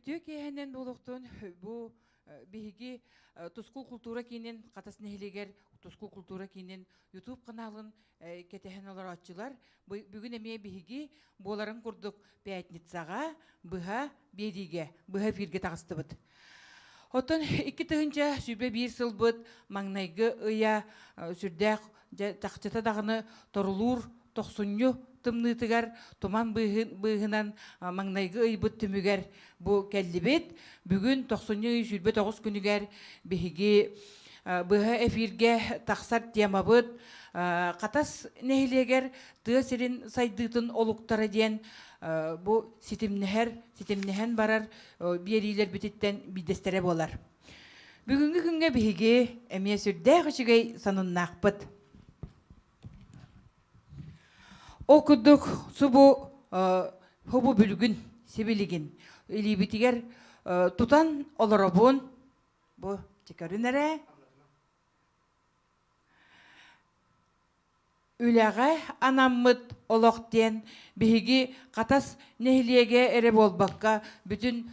Үтүө киэһэнэн буолуохтун бу биһиги Тускул култуура киинин Хатас нэһилиэгэр Тускул култуура киинин YouTube каналын кэтэһэн олорооччулар бүгүн эмиэ биһиги буоларын курдук пятницаҕа быһа биэриигэ быһа эфиргэ таҕыстыбыт. Оттон 2021 сылбыт маҥнайгы ыйа сүрдээх чахчыта даҕаны торулуур тохсунньу тымныытыгар туман быыһынан маҥнайгы ыйбыт түмүгэр бу кэллибит. Бүгүн тохсунньу ый 29 күнүгэр биһиги быһа эфиргэ тахсар темабыт Хатас нэһилиэгэр тыа сирин сайдыытын олуктара диэн бу ситимнэһэр, ситимнэһэн барар биэриилэрбититтэн биирдэстэрэ буолар. Бүгүҥҥү күҥҥэ биһиги эмиэ сүрдээх үчүгэй сонуннаахпыт. Ол курдук субу хобу бүлгүн сибилигин илиибитигэр тутан олоробун. Бу чекөрүн эрэ. Үлэҕэ анаммыт олох диэн биһиги Хатас нэһилиэгэ эрэ буолбакка, бүтүн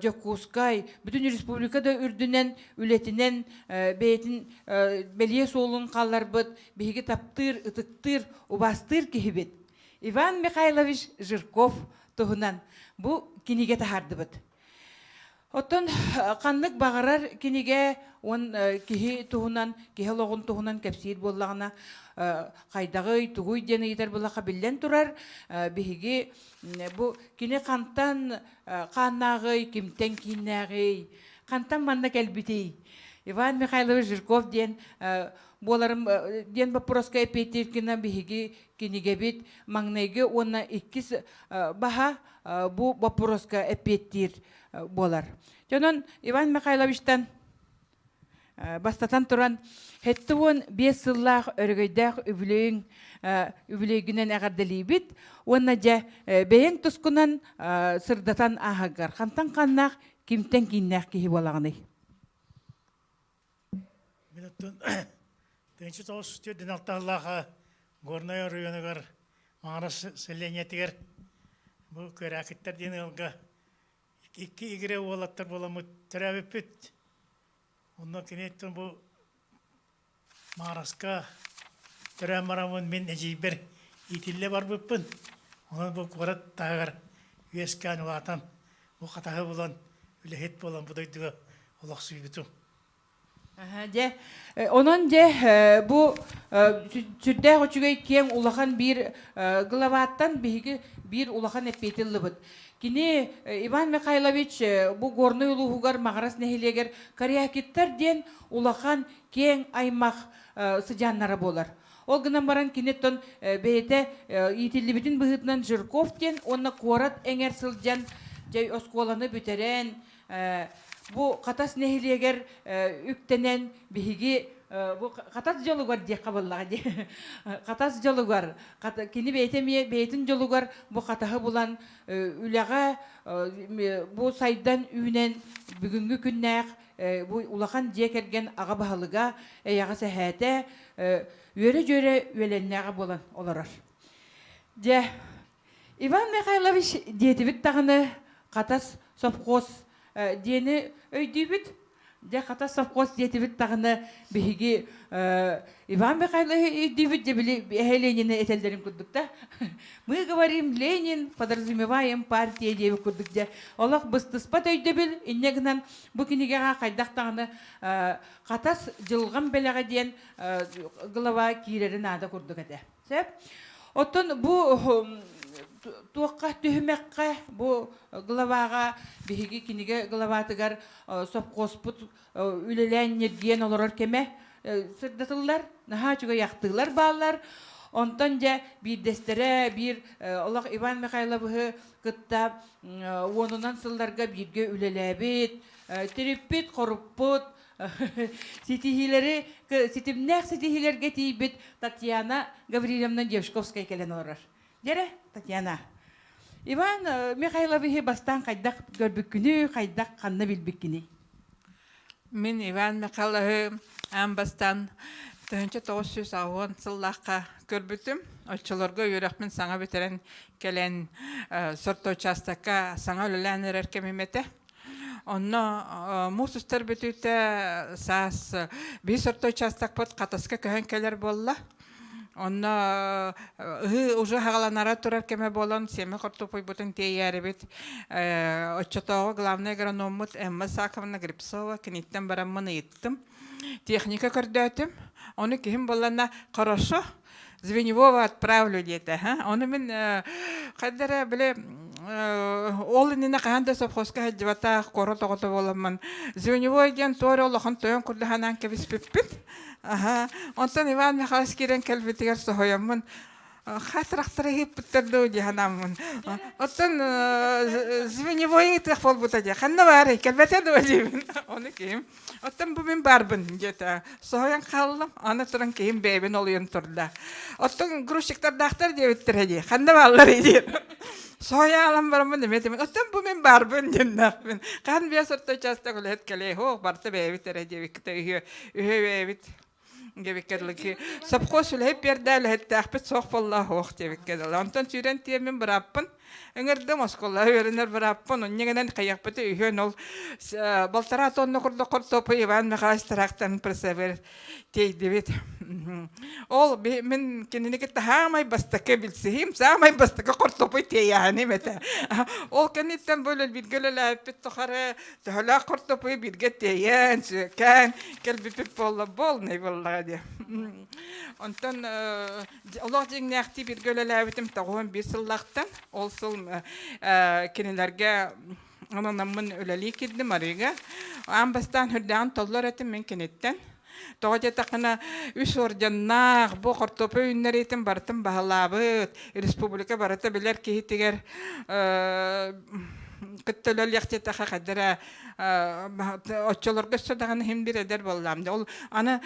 Дьокуускай, бүтүн республика да үрдүнэн үлэтинэн бэйэтин бэлиэ суолун хаалларбыт биһиги таптыыр, ытыктыыр, убаастыыр киһибит Иван Михайлович Жирков туһунан бу кинигэ таһаардыбыт. Оттон ханнык баҕарар кинигэ уон киһи туһунан, киһи олоҕун туһунан кэпсиир буоллаҕына, хайдаҕый, тугуй диэн ыйытар буоллахха биллэн турар, биһиги бу кини хантан хааннааҕый, кимтэн кииннээҕий, хантан манна кэлбитий? Иван Михайлович Жирков диэн буоларым диэн боппуруоска эппиэттиир гына биһиги кинигэбит маҥнайгы уонна иккис баһа бу боппуруоска эппиэттиир буолар. Дьонон Иван Михайловичтан бастатан туран 75 сыллаах өрөгөйдөөх үбүлүөйүҥ үбүлүөйгүнэн эҕэрдэлиибит уонна дьэ бэйэҥ тускунан сырдатан ааһаргар хантан ханнаах кимтэн кииннээх киһи буолаҕыный? Мин оттон 1996 сыллааха Горнай оройуонугар Маҥырас сэлиэнньэтигэр бу Кыараакыттар диэн ыалга икки игирэ уолаттар буоламмыт төрөөбүппүт. Онно киниттэн бу Маҥыраска төрөөн бараммын мин эдьиийбэр иитиллэ барбыппын. Онон бу куорат таһыгар үөскээн улаатан бу хатаһы булан үлэһит буолан бу дойдуга олохсуйбутум. Дьэ, онон дьэ бу сүрдээх үчүгэй киэҥ улахан биир главаттан биһиги биир улахан эппиэти ыллыбыт. Кини Иван Михайлович бу Горнай улууһугар Маҕарас нэһилиэгэр Корякиттар диэн улахан киэҥ аймах сыдьааннара буолар. Ол гынан баран киниттэн бэйэтэ иитиллибитин быһыытынан Жирков диэн уонна куорат эҥэр сылдьан дьэ оскуоланы бүтэрэн бу Хатас нэһилиэгэр үктэнэн биһиги бу Хатас дьолугар диэххэ буоллаҕа дии. Хатас дьолугар кини бэйэтэ эмиэ бэйэтин дьолугар бу хатаһы булан үлэҕэ бу сайдан үүнэн бүгүҥҥү күннээх бу улахан дьиэ кэргэн аҕа баһылыга эйэҕэс эһээтэ үөрэ-дьүөрэ үөлэннээҕэ буолан олорор. Дьэ, Иван Михайлович диэтибит даҕаны Хатас совхоз диэни өйдүүбүт. Дьэ, Хатас совхоз диэтибит даҕаны биһиги Иван Михайлович өйдүүбүт, дьэ били эһэ Ленини этэллэрин курдук да. Мы говорим Ленин, подразумеваем партия диэбит курдук дьэ. Олох быстыспат өйдөбүл, инньэ гынан бу кинигэҕэ хайдах даҕаны Хатас дьылҕам бэлэҕэ диэн глава киирэри наада курдук этэ. Сөп. Оттон бу туохха түһүмэххэ бу главаҕа биһиги кинигэ главатыгар сопхуоспут үлэлээн ньиргийэн олорор кэмэ сырдатыллар, наһаа үчүгэй ахтыылар бааллар. Онтон дьэ биирдэстэрэ биир олох Иван Михайловиһы кытта уонунан сылларга бииргэ үлэлээбит, тириппит, хоруппут, Ситиһиилэри, ситимнээх ситиһиилэргэ тиийбит Татьяна Гаврильевна Дьячковская кэлэн олорор. Дьэрэ, Татьяна. Иван Михайловиһы бастаан хайдах көрбүккүнүй, хайдах ханна билбиккиний? Мин Иван Михайловиһы аан бастаан 1980 сыллаахха көрбүтүм. Оччолорго үөрэхпин саҥа бүтэрэн кэлэн сорто учаастакка саҥа үлэлээн эрэр кэмим этэ. Онно муус устар бүтүүтэ саас биир орто учаастакпыт Хатаска көһөн кэлэр буолла. Онно ыһыы уже хаҕаланара турар кэмэ буолан сиэмэ хортуоппуйбутун тиэйээрибит. Оччотооҕу главный агрономмут Эмма Саковна Грибцова киниттэн бараммын ыйыттым. Техника көрдөөтүм. Ону киһим буоллана хорошо, Звеньевого отправлю диэтэ. Ону мин хайда эрэ били ол иннинэ хаһан да совхозка сылдьыбатах куорат оҕото буоламмын Звеньевой диэн туора улахан тойон курдук санаан кэбиспиппит. Аха. Онтон Иван Михайлович киирэн кэлбитигэр соһуйаммын хатырахтары ыыппыттар дуу дии санааммын. Оттон звеньевой ыытыах буолбута дии. Ханна баарый? Кэлбэтэ дуо диибин. Ону киһим Оттон бу мин баарбын диэтэ. Соһуйан хааллым. Аны туран киһим бэйэбин олуйан турда. Оттон грузчиктардаахтар диэбиттэрэ дии. Ханна бааллар диир. Соһуйа алан бараммын эмиэ этимин. Оттон бу мин баарбын диэннээхпин. Хаан биэс орто учаастак үлэһит кэлээ. Һуох, барыта бэйэбит эрэ диэбиккитэ үһүө үһүө бэйэбит диэбиккэ дылы совхоз үлэһит биэрдэ үлэһиттээхпит суох буолла суох диэбиккэ дылы. Онтон сүүрэн тиэммин бырааппын ыҥырдым оскуолаҕа үөрэнэр бырааппын онньа гынан хайыахпыты үһүөн ол балтараа тонна курдук хортуоппуй Иван Михайлович Тарахтан пресовер тиэйдибит. Ол мин кинини кытта саамай бастакы билсиһиим, саамай бастакы хортуоппуй тиэйээһиним этэ. Ол кэнниттэн бу бииргэ үлэлээбиппит тухары төһөлөөх хортуоппуйу бииргэ тиэйэн, сүөкээн кэлбиппит буолла буолнай буоллаҕа дии. Онтон олох дьиҥнээхтии бииргэ үлэлээбитим 91 сыллаахтан. Ол сыл кинилэргэ ананаммын үлэлии киирдим арыыга. Аан бастаан үрдээҕин толлор этим мин киниттэн. Тоҕо диэтэххинэ, үс орденнаах бу хортуоппуй үүннэриитин барытын баһылаабыт, республика барыта билэр киһитигэр кытта үлэлиэх диэтэххэ хайда эрэ оччолорго өссө даҕаны иһин бир эдэр буоллаам. Ол аны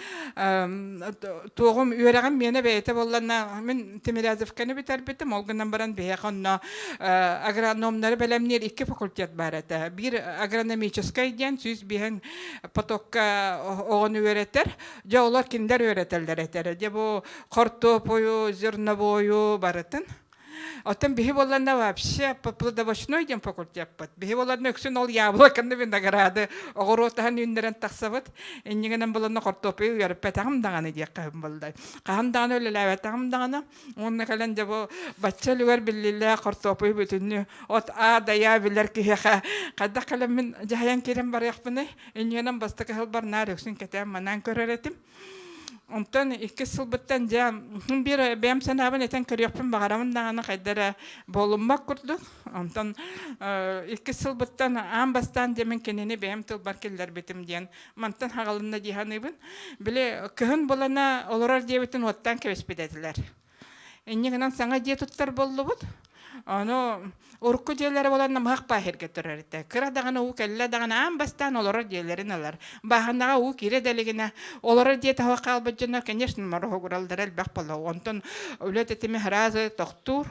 туоҕум үөрэҕим миэнэ бэйэтэ буолланна мин Тимирязевканы бүтэрбитим. Ол гынан баран биһиэхэ онно агрономнары бэлэмниир икки факультет баар этэ. Биир агрономическай диэн 105 потокка оҕону үөрэтэр. Дьэ олор кинилэр үөрэтэллэр этэр. Дьэ бу хортуопуйу, зерновою барытын. Оттон биһи буолланна вообще плодовочной диэн факультеппыт. Биһи буолланна үксүн ол яблоканы, винограды, оҕуруот аһын үүннэрэн тахсабыт. Иннигинэн буолланна хортуоппуйу үөрэппэтэҕим даҕаны диэххэ буолла. Хаһан даҕаны үлэлээбэтэҕим даҕаны. Уонна кэлэн дьэ бу бачча үлүгэр биллилээх хортуоппуйу бүтүннүү от а да я билэр киһиэхэ хайдах кэлэн мин дьаһайан киирэн барыахпыный? Иннигинэн бастакы сылбар наар үксүн кэтээн манаан көрөр этим. Онтон иккис сылбыттан дьэ биир бэйэм санаабын этэн көрүөхпүн баҕарабын даҕаны хайда эрэ буолуммат курдук. Онтон иккис сылбыттан аан бастаан дьэ мин кинини бэйэм тылбар киллэрбитим диэн мантан хаҕылынна дии саныыбын. Били кыһын булана олорор диэбитин уоттаан кэбиспит этилэр. Инньэ гынан саҥа дьиэ туттар буоллубут. Ону урукку дьиэлэрэ буолан намыһах бааһырга турар этэ. Кыра даҕаны уу кэллэ даҕаны аан бастаан олорор дьиэлэрин ылар. Бааһынаҕа уу киирэ да илигинэ олорор дьиэ таһа хаалбыт дьоннор, конечно, мороһугураллара элбэх буолла. Онтон үлэ тэтимэ сразу тохтуур.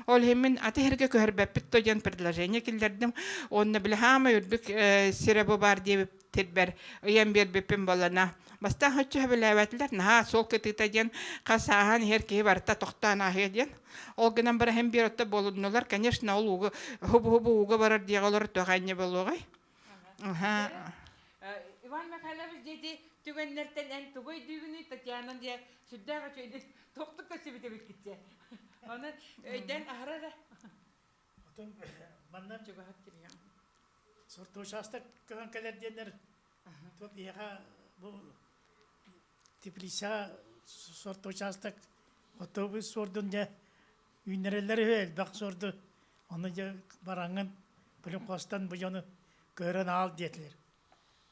Ол иһин мин аты иһэргэ көһөрбөппүт то диэн предложение киллэрдим. Уонна били хаамай үрдүк сирэ бу баар диэбип тирбэр ыйан биэрбиппин буоллана. Бастаан хоччу сөбүлээбэтилэр, наһаа суол кытыыта диэн хас ааһан иһэр киһи барыта тохтоон ааһыа диэн. Ол гынан баран биир отто буолуннулар, конечно, ол ууга хубу-хубу ууга барар диэҕэ олор туох анньа буолуоҕай. Иван Михайлович диэти түгэннэртэн эн тугу өйдүүгүнүй Татьяна диэ сүрдээх үчүгэйдик тохтук көрсүбүт эбиккит Онон өйдөөн аһара эрэ. Отон манна Сорто учаастак көһөн кэлэр диэннэр тут иэхэ бу теплицаҕа сорто учаастак оттообут суордун дьэ үүннэрэллэр үһү элбэх суорду ону дьэ бараҥҥын племхозтан бу дьону көһөрөн аал диэтилэр.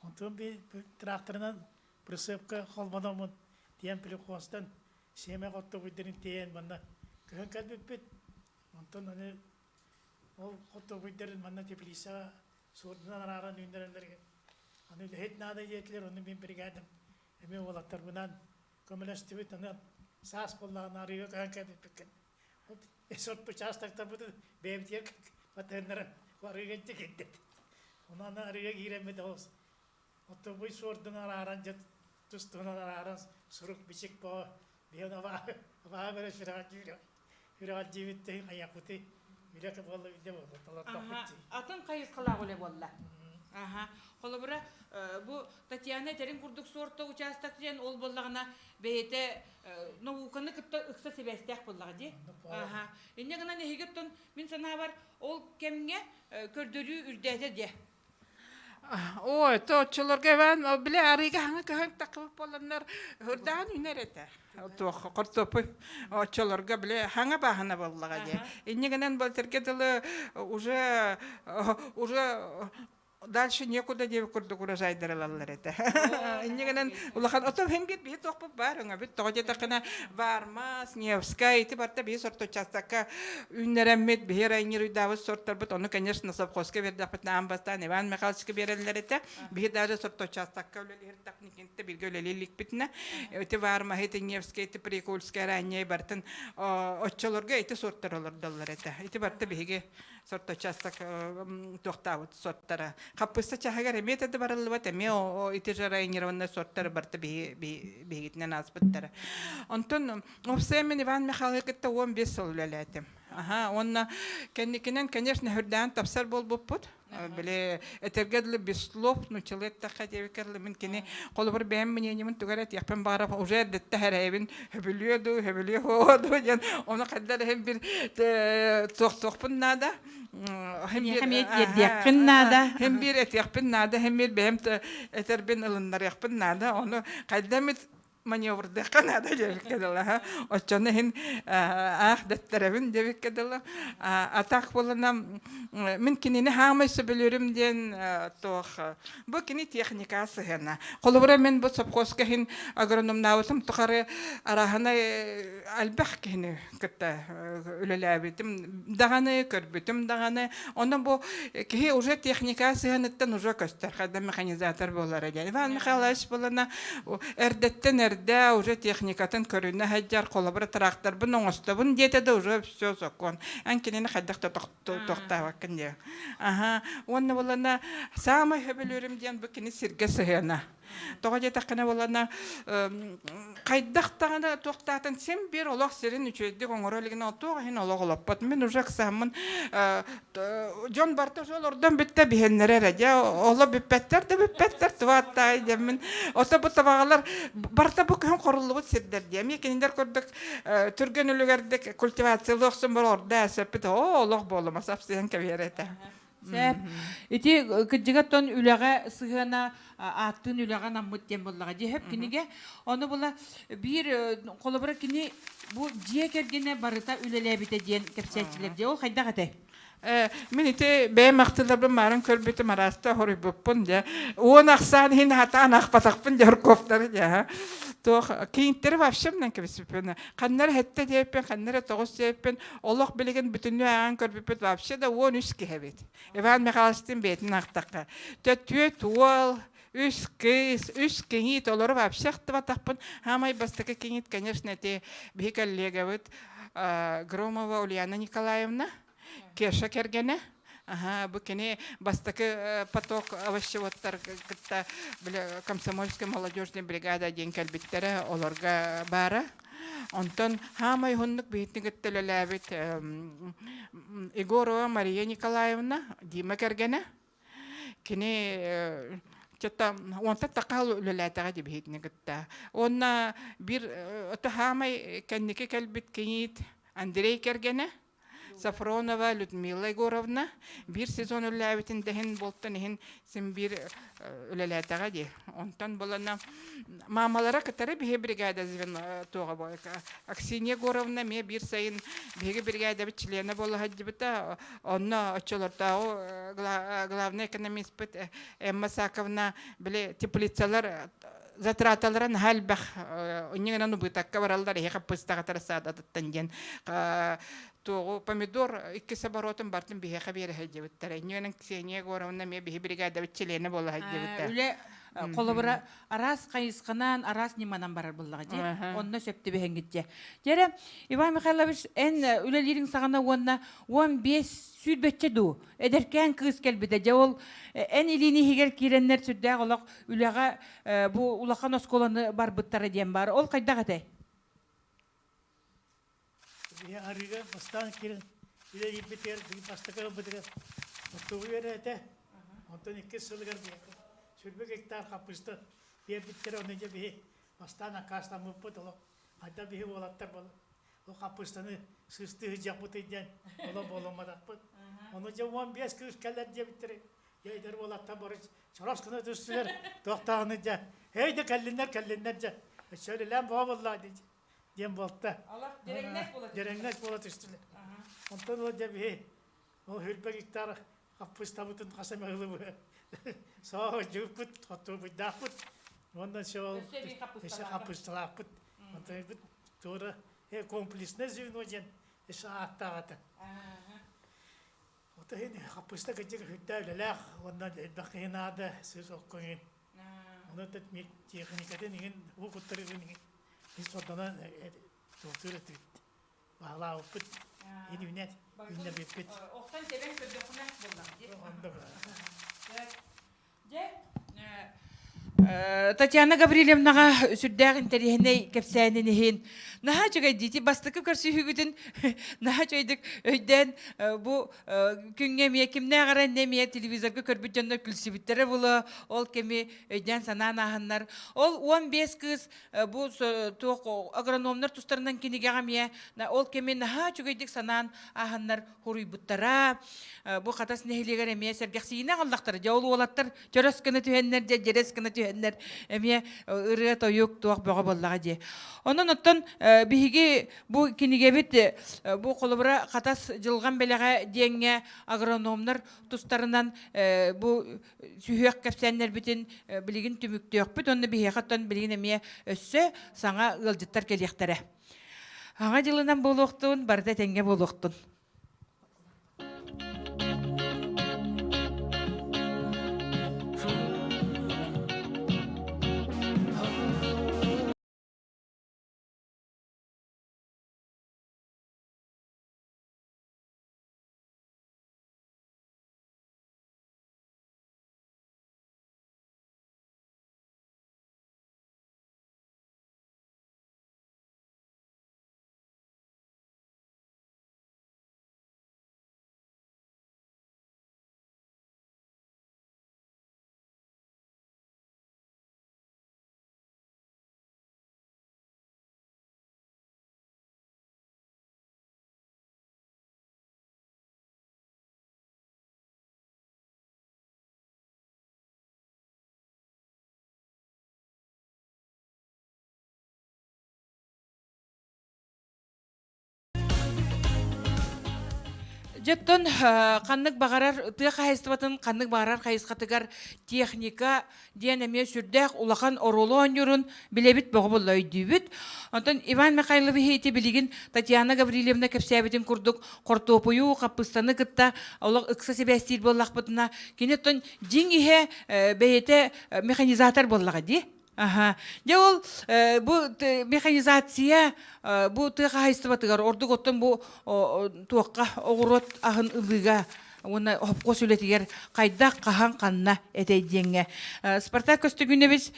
Онтон би тракторынан прицепка холбономмун тиэн племхозтан сиэмэх оттобуйдарын тиэйэн манна көһөн кэлбиппит. Онтон аны Ол хотуобуйдарын манна теплицаҕа суордунан арааран үүннэрэллэригэр аны үлэһит наада диэтилэр, ону мин бригадам эмиэ уолаттарбынаан көмөлөстүбүт, аны саас буоллаҕына арыыга көһөн кэлбиппит сорт учаастактарбытын бэйэбитигэр батыһыннаран арыыга илдьэ киирдибит. Ону аны арыыга киирэммит оҕус оттубуй суордун арааран дьэ тус-туһунан арааран сурук-бичик боо биһи абааһы абааһы көрө сүрэҕэлдьиир Сүрэҕэлдьиибит да иһин хайыахпытый? Үлэ буолла, үлэ буолла, толордохпут дии. Атын хайысхалаах үлэ буолла. Аха. Холобура, бу Татьяна этэрин курдук суорта учаастак диэн ол буоллаҕына бэйэтэ науканы кытта ыкса сибээстээх буоллаҕа дии. Аха. Инньэ гынан эһиги оттон мин санаабар ол кэмҥэ көрдөрүү үрдээтэ диэ. Ой, то оччолорго Иван бile арыыга хаҥа көһөн таххыбыт буоланнар ырдаан үнэр этэ. Туох хортуоппуй оччолорго бile хаҥа бааһына буоллаҕа дии. Инньэ гынан былтырга дылы уже уже дальше некуда диэбит курдук урожайдар ылаллар этэ. Инньэ гынан улахан ото хэмгит биһи туохпут баар өҥөбүт тоҕо диэтэххинэ Вармас, Невскай ити барта биһи сорто участакка үүннэрэммит биһи районируйдаабыт сорторбут ону конечно совхозка биэрдэхпитинэ аан бастаан Иван Михайловичка биэрэллэр этэ. Биһи даже сорто участакка үлэлиир техникинтэ бииргэ үлэлии иликпитинэ ити Вармаһы, ити Невскай, ити Прикульскай ранней бартын оччолорго ити сорттор олордоллор этэ. Ити барта биһиги сорт участок туохтаабыт сорттара. Хаппыста чаһыгар эмиэ да барыллыбат, эмиэ ити же районированный сорттары барыта биһигитинэн ааспыттара. Онтон уопсайа мен Иван Михайлович кытта 15 сыл үлэлээтим. Аха, уонна кэнникинэн, конечно, үрдээн тапсар буолбуппут. Били этэргэ дылы без слов, нуччалыы эттэххэ диэбиккэ дылы мин кини холобур бэйэм мнениемин тугар этиэхпин баҕарар уже эрдэттэ эрэйбин хөбүлүө дуу, хөбүлүө хуо дуу диэн ону хайдах эрэ бир туохтуохпун наада. Миэхэ эмиэ тиэрдиэххин наада. Хем биир этиэхпин наада, хем биир бэйэм этэрбин ылыннарыахпын наада. Ону хайда эмит маневрдыахха наада диэбиккэ дылы. Оччону иһин аах дэттэрэбин диэбиккэ дылы. Атах буолана мин кинини хаамай сөбүлүүрүм диэн туох бу кини техника сыһыана. Холобура мен бу совхозка иһин агрономнаабытым тухары арааһынай элбэх киһини кытта үлэлээбитим даҕаны, көрбүтүм даҕаны. Онон бу киһи уже техника сыһыаныттан уже көстөр, хайда механизатор буолара диэн. Иван Михайлович буолана эрдэттэн эрдэ уже техникатын көрүнэ сылдьар, холобура тракторбын оҥостобун диэтэ да уже все закон. Эн кинини хайдах да тохтообоккун диэ. Аха. Уонна буолана саамай хөбүлүүрүм диэн бу кини сиргэ сыһыана. Тоҕо диэтэххинэ буоллаҕына хайдах даҕаны туохтаатын син биир олох сирин үчүгэйдик оҥоро илигинэ туох иһин олох олоппот. Мин уже ыксааммын дьон барыта уже олордон бүттэ биһэннэрэ эрэ дьэ оло бүппэттэр да бүппэттэр туааттаай диэммин ото бу табаҕалар барыта бу күһүн хоруллубут сирдэр диэ эмиэ кинилэр курдук түргэн үлүгэрдик культивациялыы охсун бар ордо сөппүт оо олох буолума сапсыйан кэбиһэр этэ. Сөп. Ити кырдьыгаттан үлэҕэ сыһыана ааттыын үлэҕэ анаммыт диэн буоллаҕа дии сөп кинигэ. Ону була биир холобура кини бу дьиэ кэргэнэ барыта үлэлээбитэ диэн кэпсээччилэр дии. Ол хайдах этэй? Мин ити бэйэм ахтыларбын маарын көрбүтүм араста хоруйбуппун дьэ. Уон ахсаан иһин хатаан ахпатахпын дьэ оркуоптары дьэ. Туох кийинтэри вообще мынан кэбиспиппин. Ханна эрэ хэттэ диэппин, ханна эрэ тоҕус диэппин, олох билигин бүтүннүү ааҕан көрбүппүт вообще да 13 киһи эбит. Иван Михайловичтыын бэйэтин аахтахха. Төттүөт уол, үс кыыс, үс киҥиит олору вообще ахтыбатахпын. Хаамай бастакы киҥиит, конечно, ити биһи коллегабыт Громова Ульяна Николаевна, Кеша кэргэнэ. Аха, бу кини бастакы поток овощеводтар кытта комсомольская молодежная бригада диэн кэлбиттэрэ, олорго баара. Онтон хаамай уһуннук биһитини кытта үлэлээбит Егорова Мария Николаевна, Дима кэргэнэ. Кини что-то онтон такаал үлэлээтэҕэ дии биһитини кытта. Уонна биир ото хаамай кэнники кэлбит киниит Андрей кэргэнэ Сафронова Людмила Егоровна биир сезон үлэлээбитин да иһин буолтан иһин син биир үлэлээтэҕэ дии. Онтон булана маамалара кытары биһи бригада звено туоҕа буолка. Аксинья Егоровна эмиэ биир сайын биһиги бригадабыт чилиэнэ буола сылдьыбыта. Онно оччолордооҕу главный экономиспыт Эмма Саковна били теплицалар затраталара наһаа элбэх инньэ убытакка бараллар эһиэхэ пыстаҕатара саадатыттан диэн туоҕу помидор иккис оборотун бартын биһиэхэ биэрэ сылдьыбыттара инньэ Ксения Егоровна эмиэ биһи бригадабыт чилиэнэ буола сылдьыбыта үлэ холобура араас хайысханан араас ньыманан барар буоллаҕа дии онно сөп түбэһэҥҥит дьэ дьэрэ Иван Михайлович эн үлэлиириҥ саҕана уонна 15 сүүрбэччэ дуу эдэркээн кыыс кэлбитэ. Дьэ ол эн илиини иһигэр киирэннэр сүрдээх олох үлэҕэ бу улахан оскуоланы барбыттара диэн баар. Ол хайдах этэй? Биһи арыыга бастаан киирэн Үлэлиирбитигэр бастакы ылбытыгар оттугу үөрэтэ. Онтон иккис сылыгар сүүрбэ гектар хаппыыста биэрбиттэрэ, ону дьэ биһи бастаан аккаастаммыппыт, олох хайдах биһи уолаттар ол хаппыыстаны сыыстыы сылдьыахпытый диэн олох буолумматахпыт. Ону дьэ 15 кыыс кэлэр диэбиттэрэ, дьэ эдэр уолаттар бары чорос гына түстүлэр, туохтааҕыны дьэ, эй да кэллиннэр, кэллиннэр дьэ, өссө үлэлээн бөҕө буолла диэн буолта. Алах дьэрэҥнэс буола Дьэрэҥнэс буола түстүлэр. Онтон ыла дьэ биһи ол хүрбэ гектар хаппыыстабытын хас эмэ ылыбы соо дьыыппыт, хотуобуйдаахпыт. Уонна ол өссө хаппыысталаахпыт. Онтон туора комплекснай звено диэн өссө ааттаах этэ. Ото иһин хаппыыста кырдьык үрдэ үлэлээх уонна элбэх киһи наада сыыс окко иһин. Ону техникатын иһин уу куттарыгын иһин ис сордонон туохтуур этибит. Баһылаабыппыт иһин үүнэт үүннэрбиппит. Охсон тэбэн көрдөххүнэ буоллаҕа дии. Дьэ, Татьяна Гаврильевнаҕа сүрдээх интэриэһинэй кэпсээнин иһин наһаа үчүгэй дии. Бастакы көрсүһүүгүтүн наһаа үчүгэйдик өйдөөн бу күҥҥэ эмиэ кимнээх эрэ эмиэ телевизорга көрбүт дьоннор күлсүбүттэрэ буолуо. Ол кэми өйдөөн санаан ааһаннар. Ол 15 кыыс бу туох агрономнар тустарынан кинигэҕэ эмиэ ол кэми наһаа үчүгэйдик санаан ааһаннар хоруйбуттара. Бу Хатас нэһилиэгэр эмиэ сэргэхсийиини аҕаллахтара. Дьэ ол уолаттар чөрөс гына түһэннэр, дьэ дьэрэс гына түһэннэр эмиэ ырыа-тойук туох бөҕө буоллаҕа дии. Онон оттон биһиги бу кинигэбит бу холобура Хатас дьылҕан бэлэҕэ диэҥҥэ агрономнар тустарынан бу сүһүөх кэпсээннэрбитин билигин түмүктүөхпүт уонна биһиэхэ оттон билигин эмиэ өссө саҥа ыалдьыттар кэлиэхтэрэ. Аҥа дьылынан буолуохтун, барыта этэҥҥэ буолуохтун. Дьоттон ханнык баҕарар тыа хаһаайыстыбатын ханнык баҕарар хайысхатыгар техника диэн эмиэ сүрдээх улахан оруолу оонньуурун билэбит, бөҕө буолла өйдүүбүт. Онтон Иван Михайлович ити билигин Татьяна Гаврильевна кэпсээбитин курдук хортуопуйу, хаппыстаны кытта олох ыкса сибээстиир буоллахпытына, кини оттон дьиҥ иһэ бэйэтэ механизатор буоллаҕа дии. Аха. Дьэ ол бу механизация бу тыа хаһаайыстыбатыгар ордук оттон бу туохха оҕуруот аһын ылыыга уонна хопкуос үлэтигэр хайдах хаһан ханна этэй диэҥҥэ Спартак Көстөгүнэбис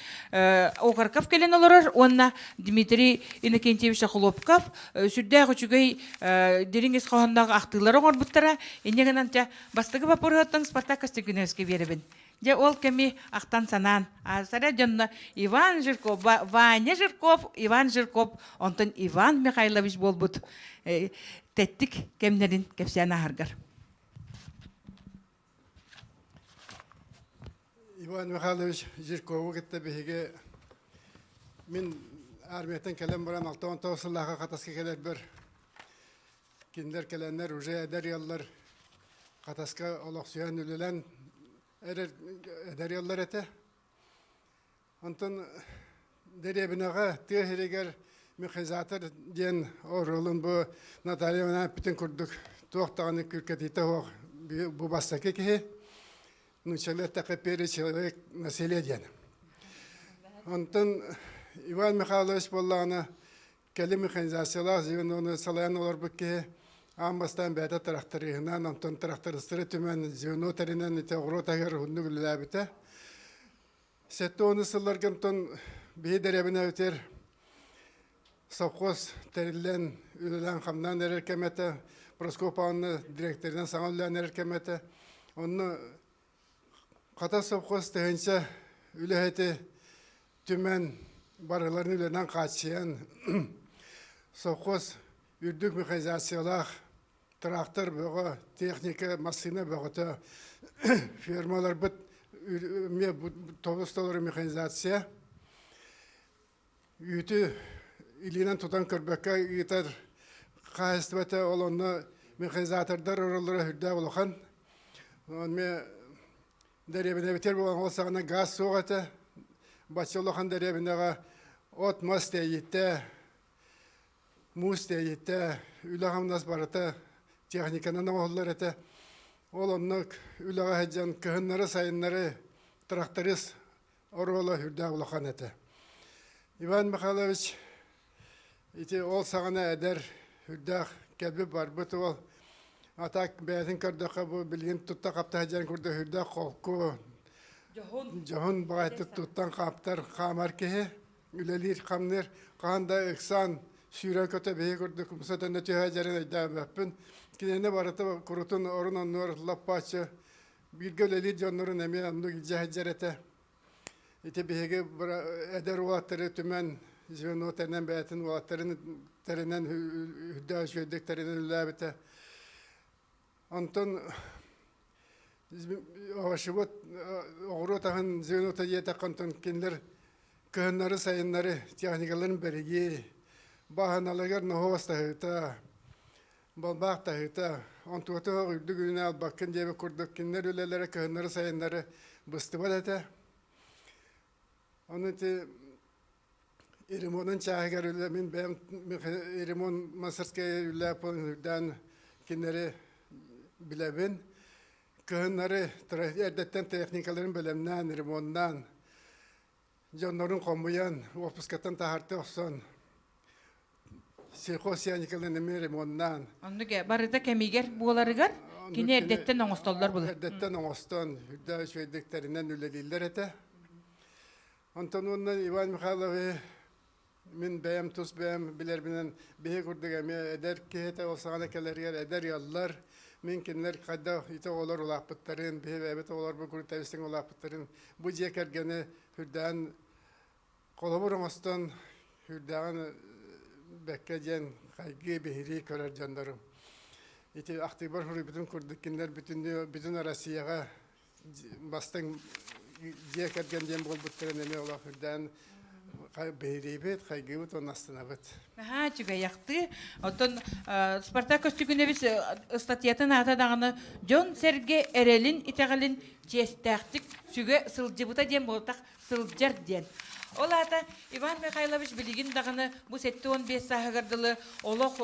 Окорков кэлэн олорор уонна Дмитрий Иннокентьевич Охлопков сүрдээх үчүгэй дириҥ ис хоһоонноох ахтыылары оҥорбуттара. Инньэ гынан бастакы боппуруоһуттан Спартак Көстөгүнэбискэ биэрэбин. Дьэ ол кэми ахтан санаан сара дьонно Иван Жирков, Ваня Жирков, Иван Жирков, онтон Иван Михайлович буолбут тэттик кэмнэрин кэпсээн аһаргар. Иван Михайлович Жиркову кытта биһиги мин армияттан кэлэн баран 69 сыллааҕы Хатаска кэлэрбэр Кинилэр кэлэннэр уже эдэр ыаллар Хатаска олохсуйан үлэлээн эрэр эдэр ыаллар этэ. Онтон дэриэбинэҕэ тыа сиригэр механизатор диэн оруолун бу Наталья Ивановна эппитин курдук туох даҕаны күүркэтиитэ суох бу бастакы киһи нууччалыы эттэххэ первый человек на селе диэн. Онтон Иван Михайлович буоллаҕына Кэлин механизациялаах звенону салайан олорбут киһи аан бастаан бэйэтэ тырахтарыыһынан, онтон тырахтарыстары түмэн звено тэринэн ити оҕуруот аһыгар уһуннук үлэлээбитэ. 70 сылларга онтон биһи дэриэбинэбитигэр совхоз тэриллэн үлэлээн-хамнаан эрэр кэм этэ. Прасковья Павловна директорынан саҥа үлэлээн эрэр кэмэ этэ. Онно Хатас совхоз тыһыынча үлэһити түмэн барыларын үлэнэн хааччыйан совхоз үрдүк механизациялаах трактор бөҕө, техника, массыына бөҕөтө, фермаларбыт эмиэ тобус толору механизация. Үүтү илиинэн тутан көрбөккө ыытар хаһаайыстыбата ол онно механизатордар ороллоро сүрдээх улахан. Эмиэ дэриэбинэбитигэр буолан ол саҕана газ суох этэ. Бачча улахан дэриэбинэҕэ от-мас тиэйиитэ, муус тиэйиитэ, үлэ-хамнас барыта техниканан оҥоһуллар этэ. Ол оннук үлэҕэ сылдьан кыһыннары-сайыннары тракторист оруола сүрдээх улахан этэ. Иван Михайлович ити ол саҕана эдэр, сүрдээх кэлбит барбыт уол. А так бэйэтин көрдөххө бу билигин тутта-хапта сылдьан курдук сүрдээх холку, дьоһун баҕайытык туттан хаптар хаамар киһи, үлэлиир-хамныыр, хаһан да ыксаан сүүрэн-көтө биһи курдук умса төннө түһэ дьэрин өйдөөбөппүн. Кинини барыта курутун орун оннугар лаппааччы бииргэ үлэлиир дьоннорун эмиэ оннук илдьэ сылдьар этэ. Ити биһиги эдэр уолаттары түмэн звено тэринэн бэйэтин уолаттарын тэринэн үрдээх үчүгэйдик тэринэн үлэлээбитэ. Онтон овощевод оҕуруот аһын звенота диэтэххэ онтон кинилэр кыһыннары сайыннары техникаларын бэригии бааһыналарыгар ноһуос таһыыта Балбаах таһыыта, онтугата үрдүк үүнэ албаккын диэбит курдук кинилэр үлэлэрэ кыһыннары-сайыннары быстыбат этэ. Ону ити ремонун чааһыгар үлэ мин бэйэм ремонт мастерская үлэлээх буолан үрдээн кинилэри билэбин. Кыһыннары эрдэттэн техникаларын бэлэмнээн, ремоннаан, дьоннорун хомуйан, уоппускаттан таһаарта охсон, сельхозтехникаларын эмиэ ремоннаан. Оннук барыта кэмигэр буоларыгар кини эрдэттэн оҥостоллор булар. Эрдэттэн оҥостон, үрдээх үчүгэйдик тэринэн үлэлииллэр этэ. Онтон уонна Иван Михайлович мин бэйэм тус бэйэм билэрбинэн биһи курдук эмиэ эдэр киһи этэ ол саҕана кэлэригэр эдэр ыаллар мин кинилэр хайдах ити оҕолор улааппыттарын биһи бэйэбит оҕолорбут курдук тэбистиҥ улааппыттарын бу дьиэ кэргэни үрдээн холобур оҥостон үрдээҕин бэккэ диэн хайгыы биһирии көрөр дьоннорум ити ахтыыбар суруйбутум курдук кинилэр бүтүннүү бүтүн Россияҕа бастыҥ дьиэ кэргэн диэн буолбуттарын эмиэ олох үрдээн биһириибит, хайгыыбыт уонна астынабыт. Наһаа үчүгэйэхтыы. Оттон Спартак Көстүкүнэбис ыстатыйатын аата даҕаны дьон-сэргэ эрэлин, итэҕэлин чиэстээхтик сүгэ сылдьыбыта диэн буолтах сылдьар диэн. Ол аата Иван Михайлович билигин даҕаны бу 75 сааһыгар дылы олох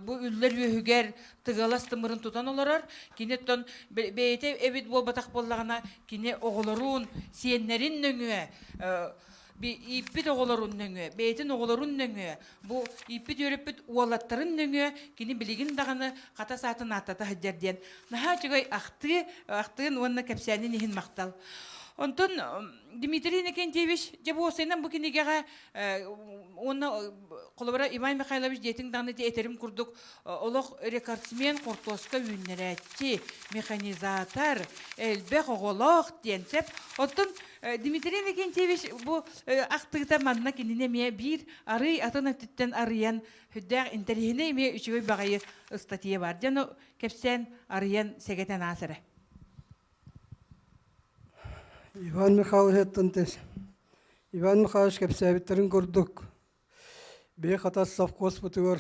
бу үллэр үөһүгэр тыгалас тымырын тутан олорор. Кини оттон бэйэтэ эбит буолбатах буоллаҕына, кини оҕолорун, сиэннэрин нөҥүө ииппит оҕолорун нөҥүө, бэйэтин оҕолорун нөҥүө, бу ииппит үөрэппит уолаттарын нөҥүө кини билигин даҕаны хата саатын ааттата сылдьар диэн наһаа үчүгэй ахтыы, ахтыын уонна кэпсээнин иһин махтал. Онтон Дмитрий Иннокентьевич дьэ бу уопсайынан бу кинигэҕэ уонна холобура Иван Михайлович диэтиҥ даҕаны ити этэрим курдук олох рекордсмен хортуоска үүннэрээччи, механизатор, элбэх оҕолоох диэн сөп. Оттон Дмитрий Иннокентьевич бу ахтыыта манна кинини эмиэ биир арый атын өттүттэн арыйан сүрдээх интэриэһинэй эмиэ үчүгэй баҕайы ыстатыйа баар. Дьэ, ону кэпсээн арыйан сэгэтэн аас эрэ. Иван Михайлович Иван Михайлович кэпсээбиттэрин курдук Биһи Хатас совхозпутугар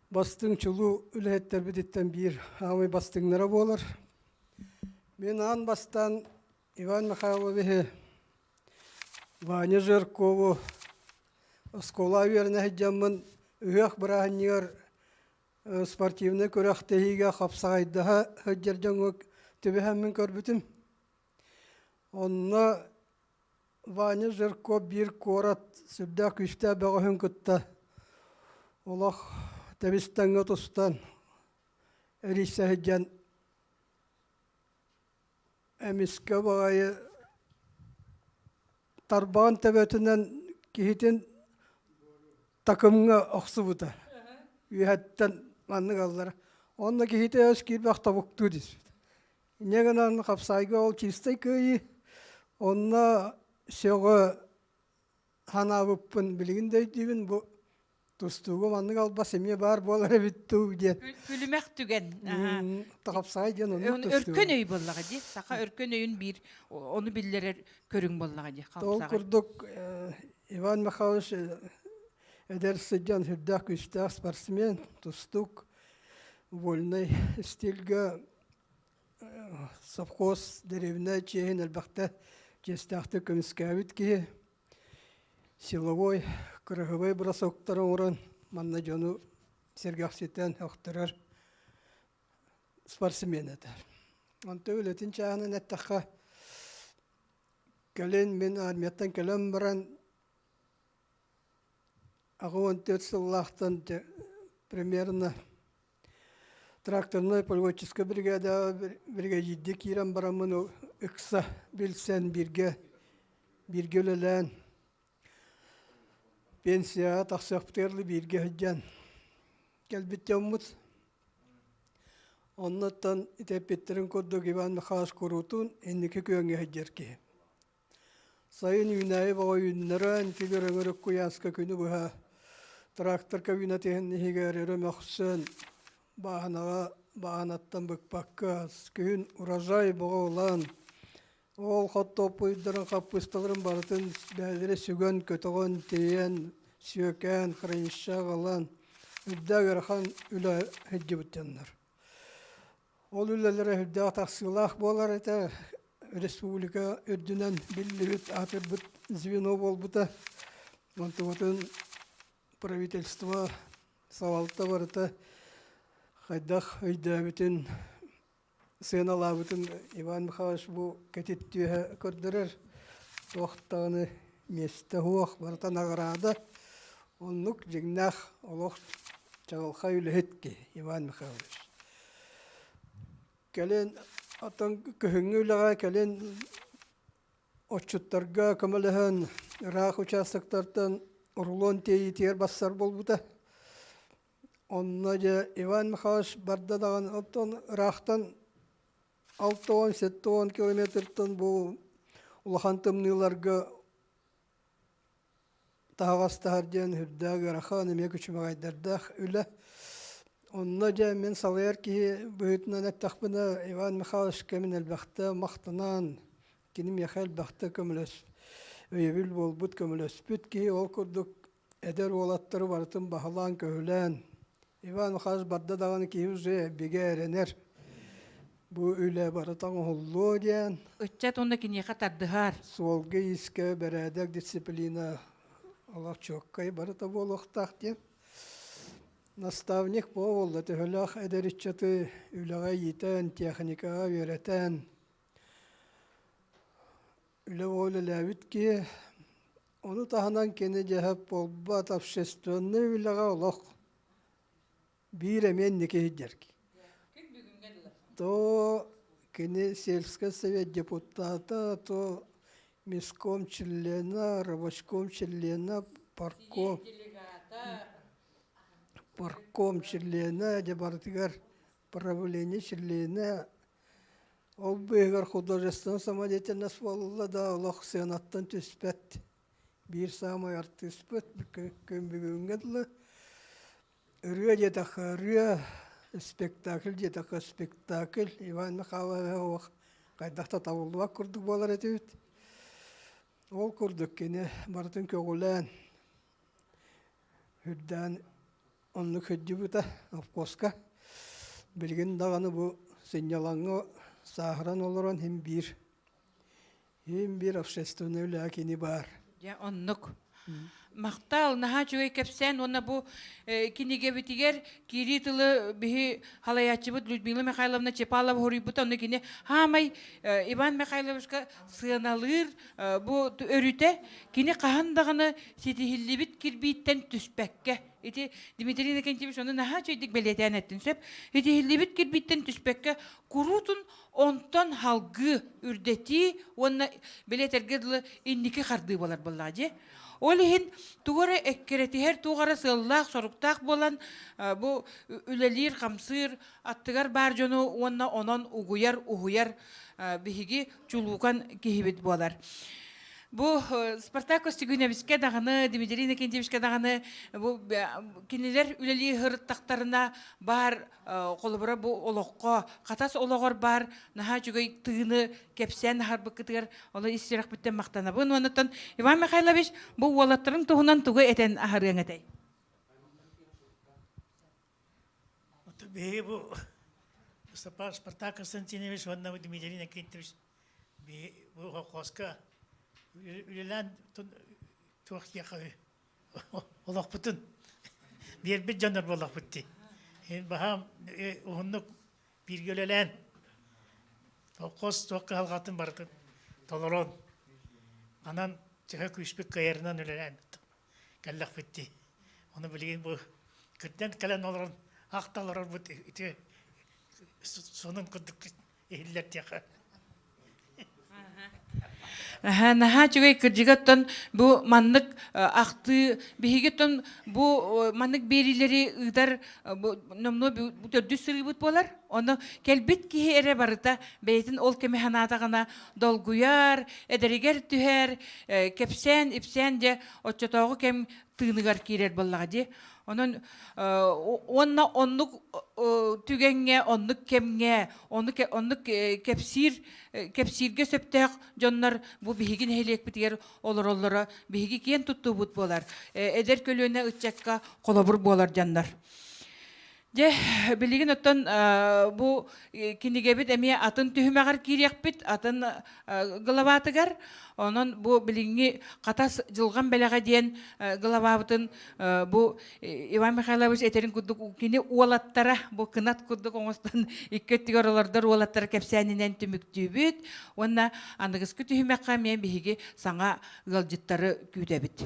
бастыҥ чулуу үлэһиттэрбититтэн биир аамай бастыҥнара буолар. Мин аан бастаан Иван Михайловиһы, Ваня Жиркову оскуола үөрэнэ сылдьаммын ыһыах бырааһынньыгар спортивнай күрэхтэһиигэ хапсаҕайдаһа сылдьар дьоҥҥо түбэһэммин көрбүтүм. Онно Ваня Жирков биир куорат сүрдээх күүстээх бөҕөһүн кытта олох тэбис-тэҥҥэ тустан, эрийсэ сылдьан эмискэ баҕайы тарбаҕын төбөтүнэн киһитин такымҥа охсубута. Үөһэттэн. Маннык аллара. Онно киһитэ өс киирбэх тобуктуу түспүт. Инньэ гынан хапсаайга ол чистай кыайыы. Онно сөҕө санаабыппын билигин да өйдүүбүн бу тустууга маннык албас эмиэ баар буолар эбит дуу диэн. Күлүмэх түгэн. Хапсаҕай диэн оннук тустуу. Өркөн өй буоллаҕа дии. Саха өркөн өйүн биир ону биллэрэр көрүҥ буоллаҕа дии. Ол курдук Иван Михайлович эдэр сылдьан сүрдээх күүстээх спортсмен, тустуук, вольнай стильгэ совхоз дэриэбинэ чиэһин элбэхтэ чиэстээхтик көмүскээбит киһи. Силовой, кыраһыбай бросоктары оҥорон манна дьону сэргэхситэн өхтөрөр спортсмен этэ. Онто үлэтин чааһынан эттэххэ, кэлин мин армияттан кэлэн баран 84 сыллаахтан примерно тракторнай полеводческай бригада бригадирдии киирэн бараммын ыкса билсэн бииргэ бииргэ үлэлээн пенсияҕа тахсыахпытыгар бииргэ сылдьан кэлбит дьоммут. Оннуттан ити эппиттэрин курдук Иван Михайлович куруутун инники күөҥҥэ сылдьар киһи. Сайын үүнээйи бөҕө үүннэрэн, тигир өҥүрүк куйааска күнү быһа трактор кабинатын иһигэр өрө мөхсөн, бааһынаҕа бааһынаттан быкпакка, күһүн урожай бөҕө ылан, ол хортуоппуйдарын, хаппыысталарын барытын бэйэлэрэ сүгэн, көтөҕөн, тиэйэн, сүөкээн, хранилище аҕалан, үрдээх ыарахан үлэ сылдьыбыт дьоннор. Ол үлэлэрэ сүрдээх тахсыылаах буолар этэ. Республика үрдүнэн биллибит, аатырбыт звено буолбута. Онтубутун правительство, салалта барыта хайдах өйдөөбүтүн, сыаналаабытын Иван Михайлович бу кэтит түөһэ көрдөрөр. Туох даҕаны миэстэ суох, барыта наҕараада. Оннук дьиҥнээх олох чаҕылхай үлэһит киһи Иван Михайлович. Кэлин оттон күһүҥҥү үлэҕэ кэлин отчуттарга көмөлөһөн ыраах участоктартан рулон тиэйиитигэр барсар буолбута. Онно дьэ Иван Михайлович барда даҕаны оттон ыраахтан 60-70 километртан бу улахан тымныыларга таһаҕастаһар диэн үрдээх ыарахан эмиэ күчүмэҕэйдэрдээх үлэ. Онно дьэ мин салайар киһи быһыытынан эттэхпинэ Иван Михайловичка мин элбэхтэ махтанан, кини миэхэ элбэхтэ көмөлөс, өйөбүл буолбут, көмөлөспүт киһи ол курдук эдэр уолаттары барытын баһылаан-көһүлээн Иван Михайлович барда даҕаны киһи уже бигэ эрэнэр. Бу үлэ барыта оҥоһуллуо диэн. Ыччат уонна киниэхэ тардыһар. Суолга-иискэ бэрээдэк, дисциплина олох чуоккай барыта буолуохтаах диэн. Наставник буолла төһөлөөх эдэр ыччаты үлэҕэ иитэн, техникаҕа үөрэтэн, үлэ үлэлээбит киһи. Ону таһынан кини дьэһэп буолбат общественнай үлэҕэ олох биир эмиэ инники сылдьар То кини сельскай совет депутата, то миском члена, рабочком члена, парком, парком члена, дьэ барытыгар правление члена Ол быыһыгар художественнай самодеятельность буолла да олох сыанаттан түспэт. Биир саамай артыыспыт күн бүгүҥҥэ дылы ырыа диэтэххэ ырыа, спектакль диэтэххэ спектакль. Иван Михайлович хайдах да табыллыбат курдук буолар этибит. Ол курдук кини барытын көҕүлээн, үрдээн Оннук сылдьыбыта обкуоска. Билигин даҕаны бу сынньалаҥҥа сааһыран олорон син биир син биир общественнай үлэҕэ кини баар. Дьэ оннук. Махтал, наһаа үчүгэй кэпсээн уонна бу кинигэбитигэр киирии тылы биһи халайааччыбыт Людмила Михайловна Чепалова хоруйбута, онно кини хаамай Иван Михайловичка сыаналыыр бу өрүтэ кини хаһан даҕаны ситиһиллибит кирбииттэн түспэккэ Ити Дмитрий Иннокентьевич ону наһаа үчүгэйдик бэлиэтээн эттин сөп. Итиһиллибит кирбииттэн түспэккэ куруутун онтон халгыы үрдэтии уонна бэлиэтэргэ дылы инники хардыы буолар буоллаҕа дии. Ол иһин тугу эрэ эккирэтиһэр, туох эрэ сыаллаах-соруктаах буолан бу үлэлиир-хамсыыр, аттыгар баар дьону уонна онон угуйар, уһуйар биһиги чулуукан киһибит буолар. Бу Спартак Костюгуневичка даҕаны, Дмитрий Иннокентьевичка даҕаны бу кинилэр үлэлии сырыттахтарына баар холобура бу олоххо, хатас олоҕор баар наһаа үчүгэй тыыны кэпсээн аһарбыккытыгар оло ис сүрэхпиттэн махтанабын. Уоннаттан Иван Михайлович бу уолаттарын туһунан тугу этэн аһарыаҥ этэй? Биһиги бу Спартак Константинович уонна Дмитрий Иннокентьевич бу холкуоска үлэлээн туох диэхэ олохпутун биэрбит дьоннор буоллахпыт дии. Баһаам уһуннук бииргэ үлэлээн холкуос туох кыһалҕатын барытын толорон анан төһө күүспүт кыайарынан үлэлээн кэллэхпит дии. Ону билигин бу кырдьан кэлэн олорон ахта олорорбут ити сонун курдук иһиллэр диэхэ. Наһаа үчүгэй кырдьыга оттон бу маннык ахтыы биһиги оттон бу маннык биэриилэри ыытар бу номнуо бу төрдүс сырыыбыт буолар. Ону кэлбит киһи эрэ барыта бэйэтин ол кэми санаатаҕына долгуйар, эдэригэр түһэр, кэпсээн, ипсээн дьэ оччотооҕу кэм тыыныгар киирэр буоллаҕа дии. Онон уонна оннук түгэҥҥэ, оннук кэмҥэ, оннук оннук кэпсиир кэпсииргэ сөптөөх дьоннор бу биһиги нэһилиэкпитигэр олороллоро биһиги киэн туттуубут буолар. Эдэр көлүөнэ ыччакка холобур буолар дьоннор. Дьэ, билигин оттон бу кинигэбит эмиэ атын түһүмэҕэр киириэхпит, атын главатыгар. Онон бу билиҥҥи Хатас дьылҕам бэлэҕэ диэн главабытын бу Иван Михайлович этэрин курдук кини уолаттара бу кынат курдук оҥостон икки өттүгэр олордор уолаттара кэпсээнинэн түмүктүүбүт уонна аныгыскы түһүмэххэ эмиэ биһиги саҥа ыалдьыттары күүтэбит.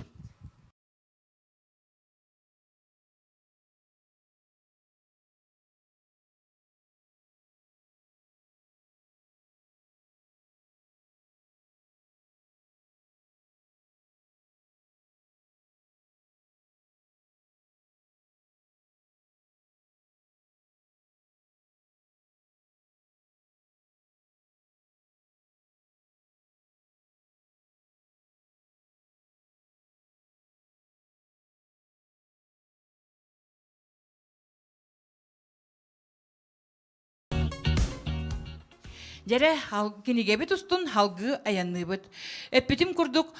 Дьэрэ, кинигэбит устун халгыы айанныыбыт. Эппитим курдук,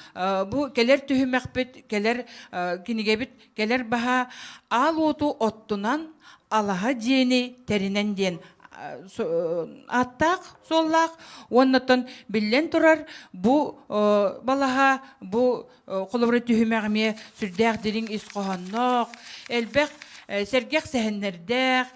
бу кэлэр түһүмэхпит, кэлэр кинигэбит кэлэр баһа аал уоту оттунан алаһа дьиэни тэринэн диэн ааттаах, суоллаах. Уоннаттан биллэн турар, бу балаһа, бу холобура түһүмэх эмиэ сүрдээх дириҥ ис хоһоонноох, элбэх сэргэх сэһэннэрдээх,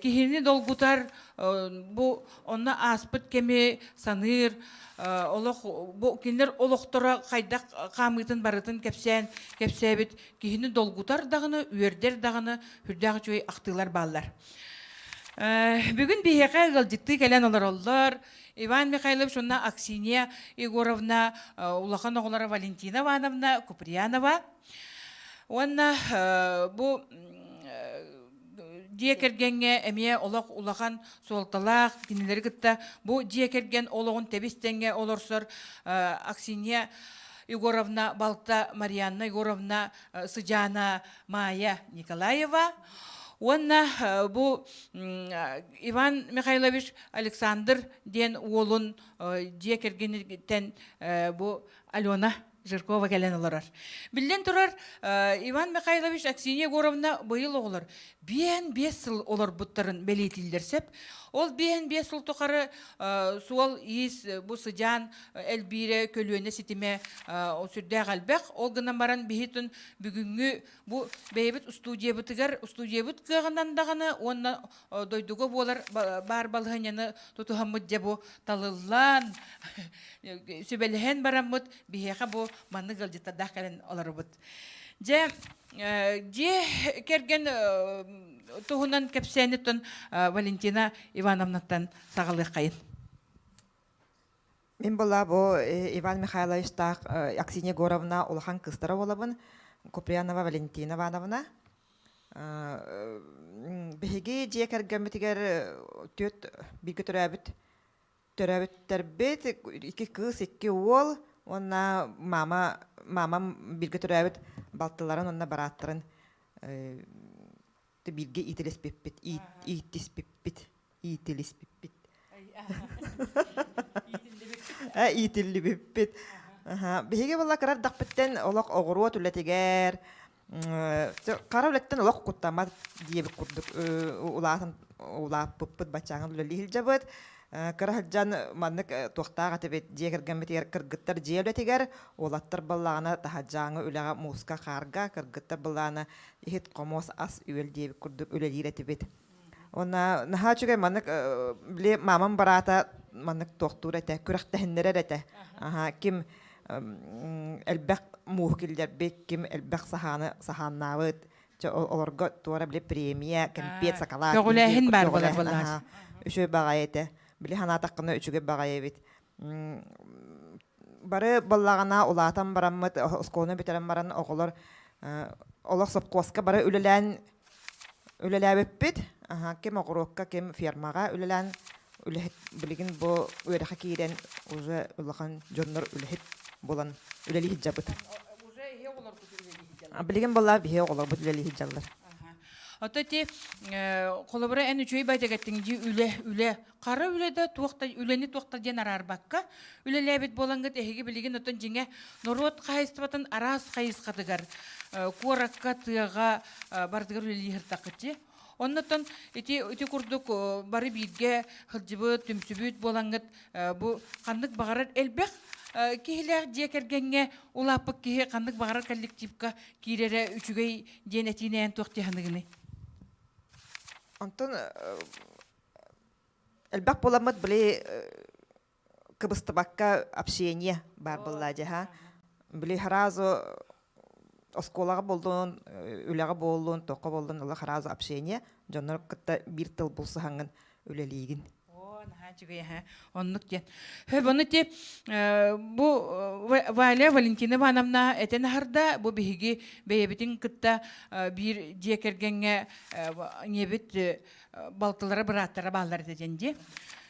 киһини долгутар, бу онно ааспыт кэми саныыр, олох бу кинилэр олохторо хайдах хаамыытын барытын кэпсээн кэпсээбит киһини долгутар даҕаны, үөрдэр даҕаны сүрдээх үчүгэй ахтыылар бааллар. Бүгүн биһиэхэ ыалдьыттыы кэлэн олороллор Иван Михайлович уонна Аксинья Егоровна улахан оҕолоро Валентина Ивановна Куприянова уонна бу дьиэ кэргэҥҥэ эмиэ олох улахан суолталаах кинилэри кытта бу дьиэ кэргэн олоҕун тэбис тэҥҥэ олорсор Аксинья Егоровна балта Марианна Егоровна сыдьаана Майя Николаева уонна бу Иван Михайлович Александр диэн уолун дьиэ кэргэниттэн бу Алена Жиркова кэлэн олорор. Биллэн турар, Иван Михайлович Аксинья Егоровна быйыл оҕолор биэн биэс сыл олорбуттарын бэлиэтииллэр сөп. Ол биэн биэс сыл тухары суол-иис бу сыдьаан элбиирэ, көлүөнэ ситимэ сүрдээх элбэх. Ол гынан баран биһитин бүгүҥҥү бу бэйэбит устуудьуйабытыгар устуудьуйабыт кыаҕынан даҕаны уонна дойдуга буолар баар балаһыанньаны тутуһаммыт дьэ бу талыллан сүбэлэһэн бараммыт биһиэхэ бу маннык ыалдьыттардаах кэлэн олоробут. Дьэ дьиэ кэргэн туһунан кэпсээниттэн Валентина Ивановнаттан саҕалыаххайын. Мин была бу Иван Михайловичтаах Аксинья Егоровна улахан кыыстара буолабын, Куприянова Валентина Ивановна. Биһиги дьиэ кэргэммитигэр түөрт бииргэ төрөөбүт төрөөбүттэрбит икки кыыс, икки уол уонна мама мамам бииргэ төрөөбүт балтыларын уонна барааттарын бииргэ иитилиспиппит ииттиспиппит иитилиспиппит иитиллибиппит биһиги буолла кыра эрдэхпиттэн олох оҕуруот үлэтигэр хара үлэттэн олох куттаммат диэбит курдук улаатан улааппыппыт баччааҥҥа үлэлии сылдьабыт кыра сылдьан маннык туохтаах этибит дьиэ кэргэммитигэр кыргыттар дьиэ үлэтигэр уолаттар баллаҕына таһырдьааҥҥы үлэҕэ мууска хаарга кыргыттар былаана иһит хомуос ас үөл диэбит курдук үлэлиир этибит Уонна наһаа үчүгэй маннык били мамам бараата маннык туохтуур этэ, күрэхтэһиннэрэр этэ. Аха, ким элбэх мууһу киллэрбит, ким элбэх саһааны саһааннаабыт, олорго туора били премия, кэмпиэт, сакалаат. Көҕүлээһин баар буолар буоллаҕа. Үчүгэй баҕайы этэ. Били санаатаххына үчүгэй баҕайы эбит. Бары баллаҕана улаатан бараммыт, оскуоланы бүтэрэн баран оҕолор олох сопхуоска бары үлэлээн үлэлээбиппит. Ким оҕуруокка, ким фермаҕа үлэлээн үлэһит билигин бу үөрэххэ киирэн уже улахан дьоннор үлэһит буолан үлэлии сылдьабыт. Билигин буолла биһи оҕолорбут үлэлии сылдьаллар. Ото ти холобура эн үчүгэй байдагаттың дии үлэ үлэ хара үлэ да туох да үлэни туох да диэн араарбакка үлэлээбит буолаҥҥыт эһиги билигин отон дьиҥэ норуот хаһайыстыбатын араас хайысхатыгар куоракка тыаҕа барытыгар үлэлии сыртаххыт дии оннотон ити ити курдук бары бииргэ сылдьыбыт түмсүбүт буолаҥҥыт бу ханнык баҕарар элбэх киһилээх дьиэ кэргэҥҥэ улааппыт киһи ханнык баҕарар коллективка киирэрэ үчүгэй диэн этиинээн туох дии Онтон элбэх буоламмыт били кыбыстыбакка общение баар буолла дьаһа. Били сразу оскуолаҕа буоллун, үлэҕэ буоллун, туохха буоллун ыла сразу общение дьоннор кытта биир тыл булсуһаҥҥын үлэлиигин. Оо, наһаа үчүгэй аһа. Оннук диэн. Хөп, ону ти бу Валя Валентина Ивановна этэн аһарда, бу биһиги бэйэбитин кытта биир дьиэ кэргэҥҥэ ийэбит балтылара бырааттара бааллар этэ диэн дии.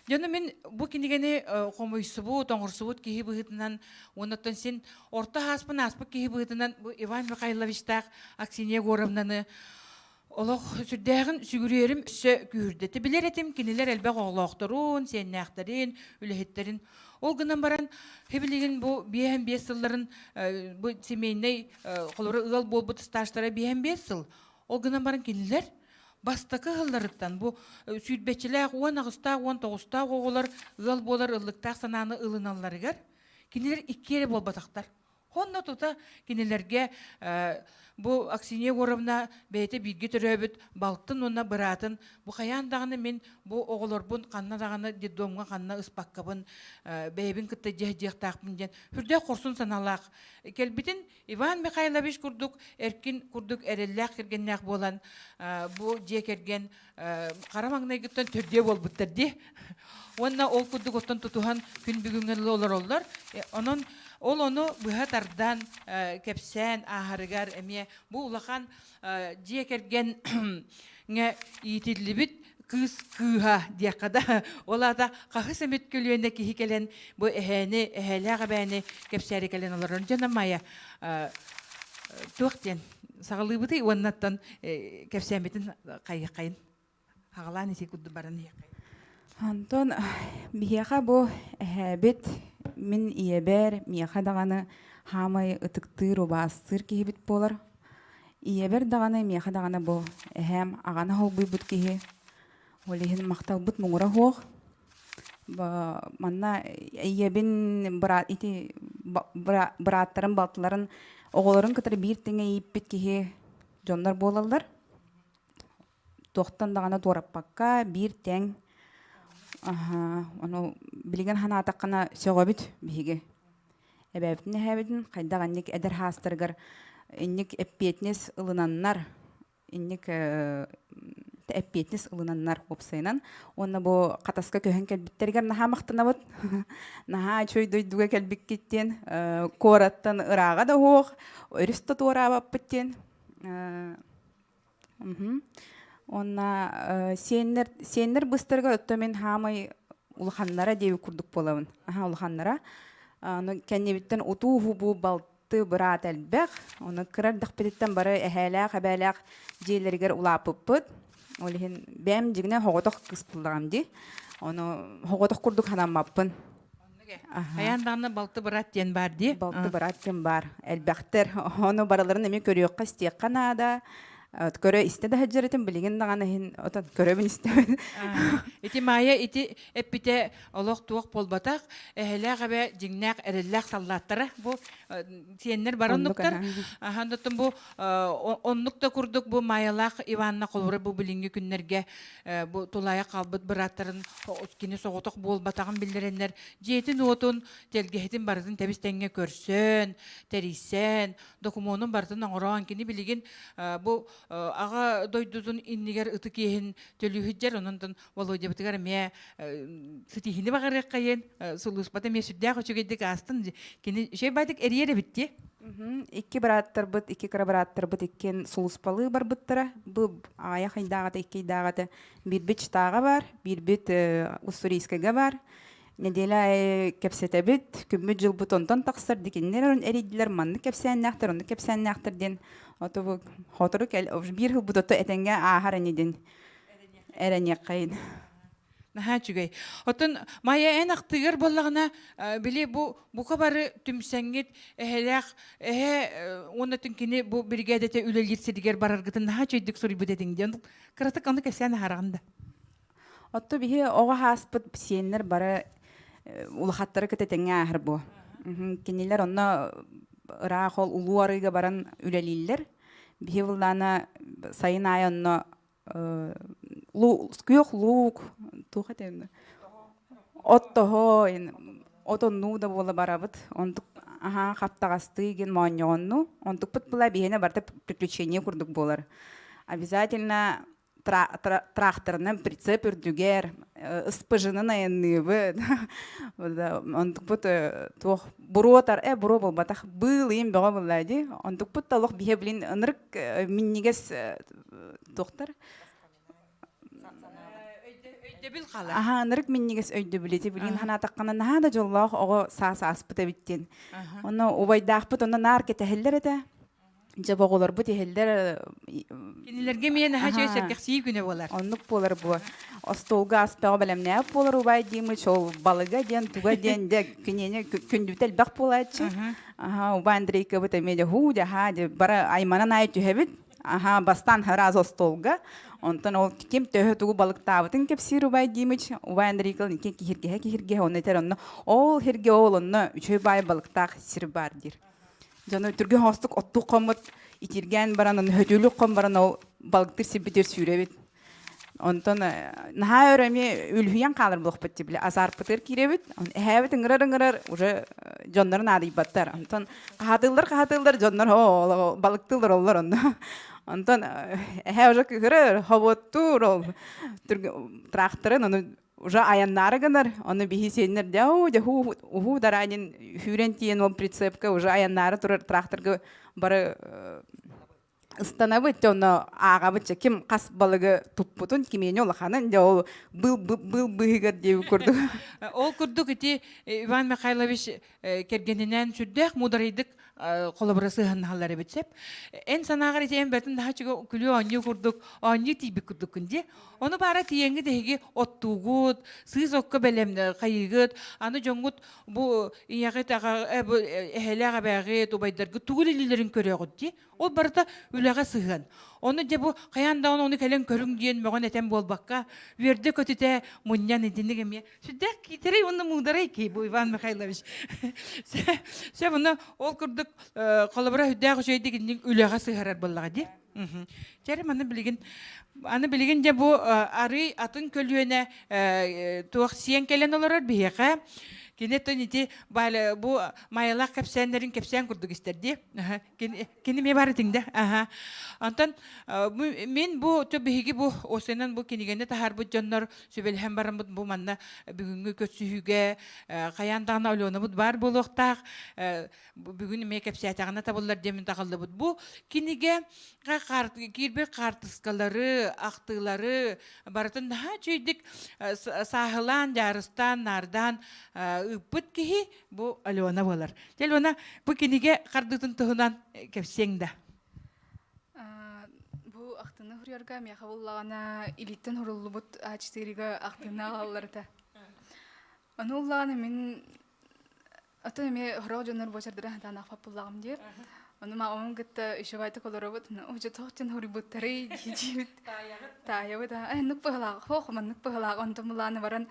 Дьону мин бу кинигэни хомуйсубут, оҥорсубут киһи быһыытынан уоннаттан син орто ааспын ааспыт киһи быһыытынан бу Иван Михайловичтаах Аксинья Егоровнаны олох сүрдээҕин сүгүрүйэрим өссө күүһүрдэ. Билэр этим кинилэр элбэх оҕолоохторун, сиэннээхтэрин, үлэһиттэрин. Ол гынан баран, билигин бу 55 сылларын бу семейнэй холобура ыал буолбут стажтара 55 сыл. Ол гынан баран кинилэр бастакы ыһылларыттан бу сүүрбэччилээх, 18-таах, 19-таах оҕолор ыал буолар ыллыктаах санааны ылыналларыгар кинилэр икки эрэ буолбатахтар. Онно тута кинилэргэ бу Аксинья Егоровна бэйэтэ бииргэ төрөөбүт балтын уонна быраатын бу хайаан даҕаны мин бу оҕолорбун ханна даҕаны детдомҥа ханна ыспаккабын бэйэбин кытта дьиэхтаахпын диэн сүрдээх хорсун санаалаах кэлбитин Иван Михайлович курдук эркин курдук эрэллээх кэргэннээх буолан бу дьиэ кэргэн хара маҥнайгыттан төрдүө буолбуттар дии. Уонна ол курдук оттон тутуһан күн бүгүҥҥэ дылы олороллор. Онон ол ону быһа тардан кэпсээн ааһарыгар эмиэ бу улахан дьиэ кэргэҥҥэ иитиллибит кыыс кыыһа диэххэ да ол аата хаһыс эмит көлүөнэ киһи кэлэн бу эһээни эһээлээх эбээни кэпсээри кэлэн олорор дьоно Майя туох диэн саҕалыыбытый уоннаттан кэпсээммитин хайыаххайын хаҕалаан ити курдук баран иһиэххайын Антон биһиэхэ бу эһээбит мин ийэбэр миэхэ даҕаны хаамай ытыктыыр убаастыыр киһибит буолар Ийэбэр даҕаны, миэхэ даҕаны бу эһээм аҕаны холбуйбут киһи. Ол иһин махталбыт муҥура суох. Манна ийэбин быраат ити бырааттарын, балтыларын, оҕолорун кытары биир тэҥэ ииппит киһи дьоннор буолаллар. Туохтан даҕаны туораппакка биир тэҥ ону билигин санаатаххына сөҕөбүт биһиги. Эбээбитин эһээбитин хайдах инник эдэр хаастарыгар инник эппиэтинэс ылынаннар, инник Эппиэтинэс ылынаннар уопсайынан. Уонна бу Хатаска көһөн кэлбиттэригэр наһаа махтанабыт. Наһаа үчүгэй дойдуга кэлбиккит диэн, куораттан ырааҕа да суох, өрүс да туораабаппыт диэн. Уонна сиэннэр сиэннэр быстарыгар оттон мин хаамай улаханнара диэбит курдук буолабын. Аха улаханнара. Аны кэннибиттэн утуу-уһуу балты быраат элбэх. Ону кыра эрдэхпититтэн бары эһээлээх, эбээлээх дьиэлэригэр улааппыппыт. Ол иһин бэйэм дьиҥинэн соҕотох кыыс буоллаҕым дии. Ону соҕотох курдук санаммаппын. Хайаан даҕаны балты быраат диэн баар дии. Балты быраат диэн баар. Элбэхтэр. Ону барыларын эмиэ көрүөххэ, истиэххэ наада. Көрө истэ да сылдьар этим, билигин даҕаны иһин отон көрөбүн истэбин. Ити Майя ити эппитэ олох туох буолбатах. Эһэлээх эбэ дьиҥнээх эрэллээх саллааттара бу сиэннэр бары оннуктар. Ахан бу оннук да курдук бу Майялаах Иванна холобура бу билиҥҥи күннэргэ бу тулаайах хаалбыт бырааттарын кини соҕотох буолбатаҕын биллэрэннэр дьиэтин-уотун, тэлгэһэтин барытын тэбис-тэҥҥэ көрсөн, тэрийсэн, докумуонун барытын оҥорон, кини билигин бу аҕа дойдутун иннигэр ытык иэһин төлүүһүддьэр, онон Володябытыгар эмиэ ситиһиини баҕарыаххайын, сулууспата эмиэ сүрдээх үчүгэйдик аастын, кини үчүгэй баайдык эрийэр эбит дии. Икки бырааттарбыт, икки кыра бырааттарбыт иккиэн сулууспалыы барбыттара. Бу аҕыйах ыйдааҕыта, икки ыйдааҕыта биирбит Читаҕа баар, биирбит Уссурийскайга баар. Нэдиэлэ аайы кэпсэтэбит, күммүт-дьылбыт онтон тахсар, дикиннэр эрийдилэр, маннык кэпсээннээхтэр, оннук кэпсээннээхтэр диэн ото бу хотору кэл биир сылбыт ото этэҥҥэ ааһар ини диэн эрэниэххэйин. Наһаа үчүгэй. Оттон Майя эн ахтыгар буоллаҕына, били бу бука бары түмсэҥҥит эһэлээх эһэ уонна кини бу биригээдэтэ үлэлиир сиригэр бараргытын наһаа үчүгэйдик суруйбут этиҥ диэн кыратык ону кэпсээн аһараҕын да. Отто биһи оҕо ааспыт сиэннэр бары улахаттары кытта тэҥҥэ ааһар буо. Кинилэр онно ыраах ол улуу арыыга баран үлэлииллэр. Биһи былаана сайын аайы онно күөх луук туох этэ оттоһо отоннуу да буола барабыт онтук аһаа хаптаҕастыы гин моонньоҕонну онтукпут была биһиэнэ барыта приключение курдук буолар обязательно тракторынан прицеп үрдүгэр ыспыжынан айанныыбыт онтукпут туох буруо тар э буруо буолбатах быыл иин бөҕө буолла дии онтукпут да олох биһэ билин ынырык минньигэс туохтар өйдөбүл хаалар аһаа ынырык минньигэс өйдөбүл ити билигин санаатаххына наһаа да дьоллоох оҕо саас ааспыт эбит диэн онно убайдаахпыт онно наар кэтэһэллэр этэ дьэ оҕолорбут иһэллэр кинилэргэ эмиэ наһаа үчүгэй сэргэхсийии күнэ буолар оннук буолар буо остуолга аспаҕа бэлэмнээбит буолар убай Димыч ол балыга диэн туга диэн дьэ киниэнэ күндүтэ элбэх буолааччы аха убай Андрейкабыт эмиэ дьэ һуу дьэ аһаа дьэ бары айманан аайы түһэбит Аха, бастаан раз остуолга. Онтон ол ким төһө тугу балыктаабытын кэпсиир убай Димыч, убай Андрейкал икки киһиргэһэ киһиргэһэ онно этэр онно ол сиргэ ол онно үчүгэй баай балыктаах сир баар диир. Дьону түргэн хоостук оттук хоммут итиргээн баран онно хөтүүлүк хом баран ол балыктыыр сирбитигэр сүүрэбит. Онтон наһаа өр эмиэ үлүһүйэн хаалар буолуохпут дии били азарпытыгар киирэбит. Эһээбит ыҥырар-ыҥырар уже дьоннору наадыйбаттар. Онтон хаһатыыллар-хаһатыыллар дьоннор оо балыктыыллар оллор онно. Онтон эһээ уже кыһырар, хобуоттуур ол тракторын ону уже айаннаары гынар. Ону биһи сиэннэр дьэ оо дьэ уһуу дараанин хүүрэн тиийэн ол прицепка уже айаннаары турар тракторга бары ыстанабыт дьэ онно ааҕабыт дьэ ким хас балыгы туппутун кимиэнэ улаханын дьэ ол быыл быыл быыһыгар диэбит курдук Ол курдук ити Иван Михайлович кэргэнинээн сүрдээх муударайдык холобура сыһаннаһаллар эбит сөп. Эн санааҕар ити эн бэтин наһаа үчүгэй күлүү оонньуу курдук оонньуу тиийбит курдуккун дии. Ону баара тиийэҥҥит эһиги оттуугут, сыыс окко бэлэм хайыыгыт, аны дьоҥҥут бу ийэҕит аҕа эһэлээх эбээҕит убайдаргыт тугу үлэлииллэрин көрөҕүт дии. Ол барыта үлэҕэ сыһыан. Ону дьэ бу хайаан даҕаны ону кэлэн көрүҥ диэн мөҕөн этэн буолбакка, үөрдэ-көтүтэ мунньан итинник эмиэ сүрдээх киитэрэй уонна муударай киһи бу Иван Михайлович. Сөп ону ол курдук холобура сүрдээх үчүгэйдик инник үлэҕэ сыһарар буоллаҕа дии. Чэ маны билигин аны билигин дьэ бу арый атын көлүөнэ туох сиэн кэлэн олорор биһиэхэ. Кини тон ити бу майалаах кэпсээннэрин кэпсээн курдук истэр дии. Кини ме бар итиҥдэ. Аха. Онтон мин бу биһиги бу осенан бу кинигэни таһаарбыт дьоннор сүбэлэһэн бараммыт бу манна бүгүҥҥү көрсүһүүгэ хайаан даҕаны Аленабыт баар буолуохтаах. Бүгүн эмиэ кэпсээтэҕинэ табыллар диэмин таҕыллыбыт. Бу кинигэ киирбит хаартыскалары, ахтыылары барытын наһаа үчүгэйдик сааһылаан, дьаарыстаан, наардаан ыыппыт киһи бу Алена буолар. Дьэ, Алена, бу кинигэ хардыытын туһунан кэпсиэҥ да. Бу ахтыны хуруйарга миэхэ буллаҕына илииттэн хуруллубут А4-га ахтыны аҕалаллар этэ. Ону уллаҕына мин Атын эмиэ хорох дьоннор буочардара хатаан ахпаппыллаҕым диир. Ону маамам кытта еще байтык олоробут. Уже тоох дьон хоруйбуттарый диибит. Таайабыт. Эннук быһалаах, хоох маннык быһалаах онтон булааны баран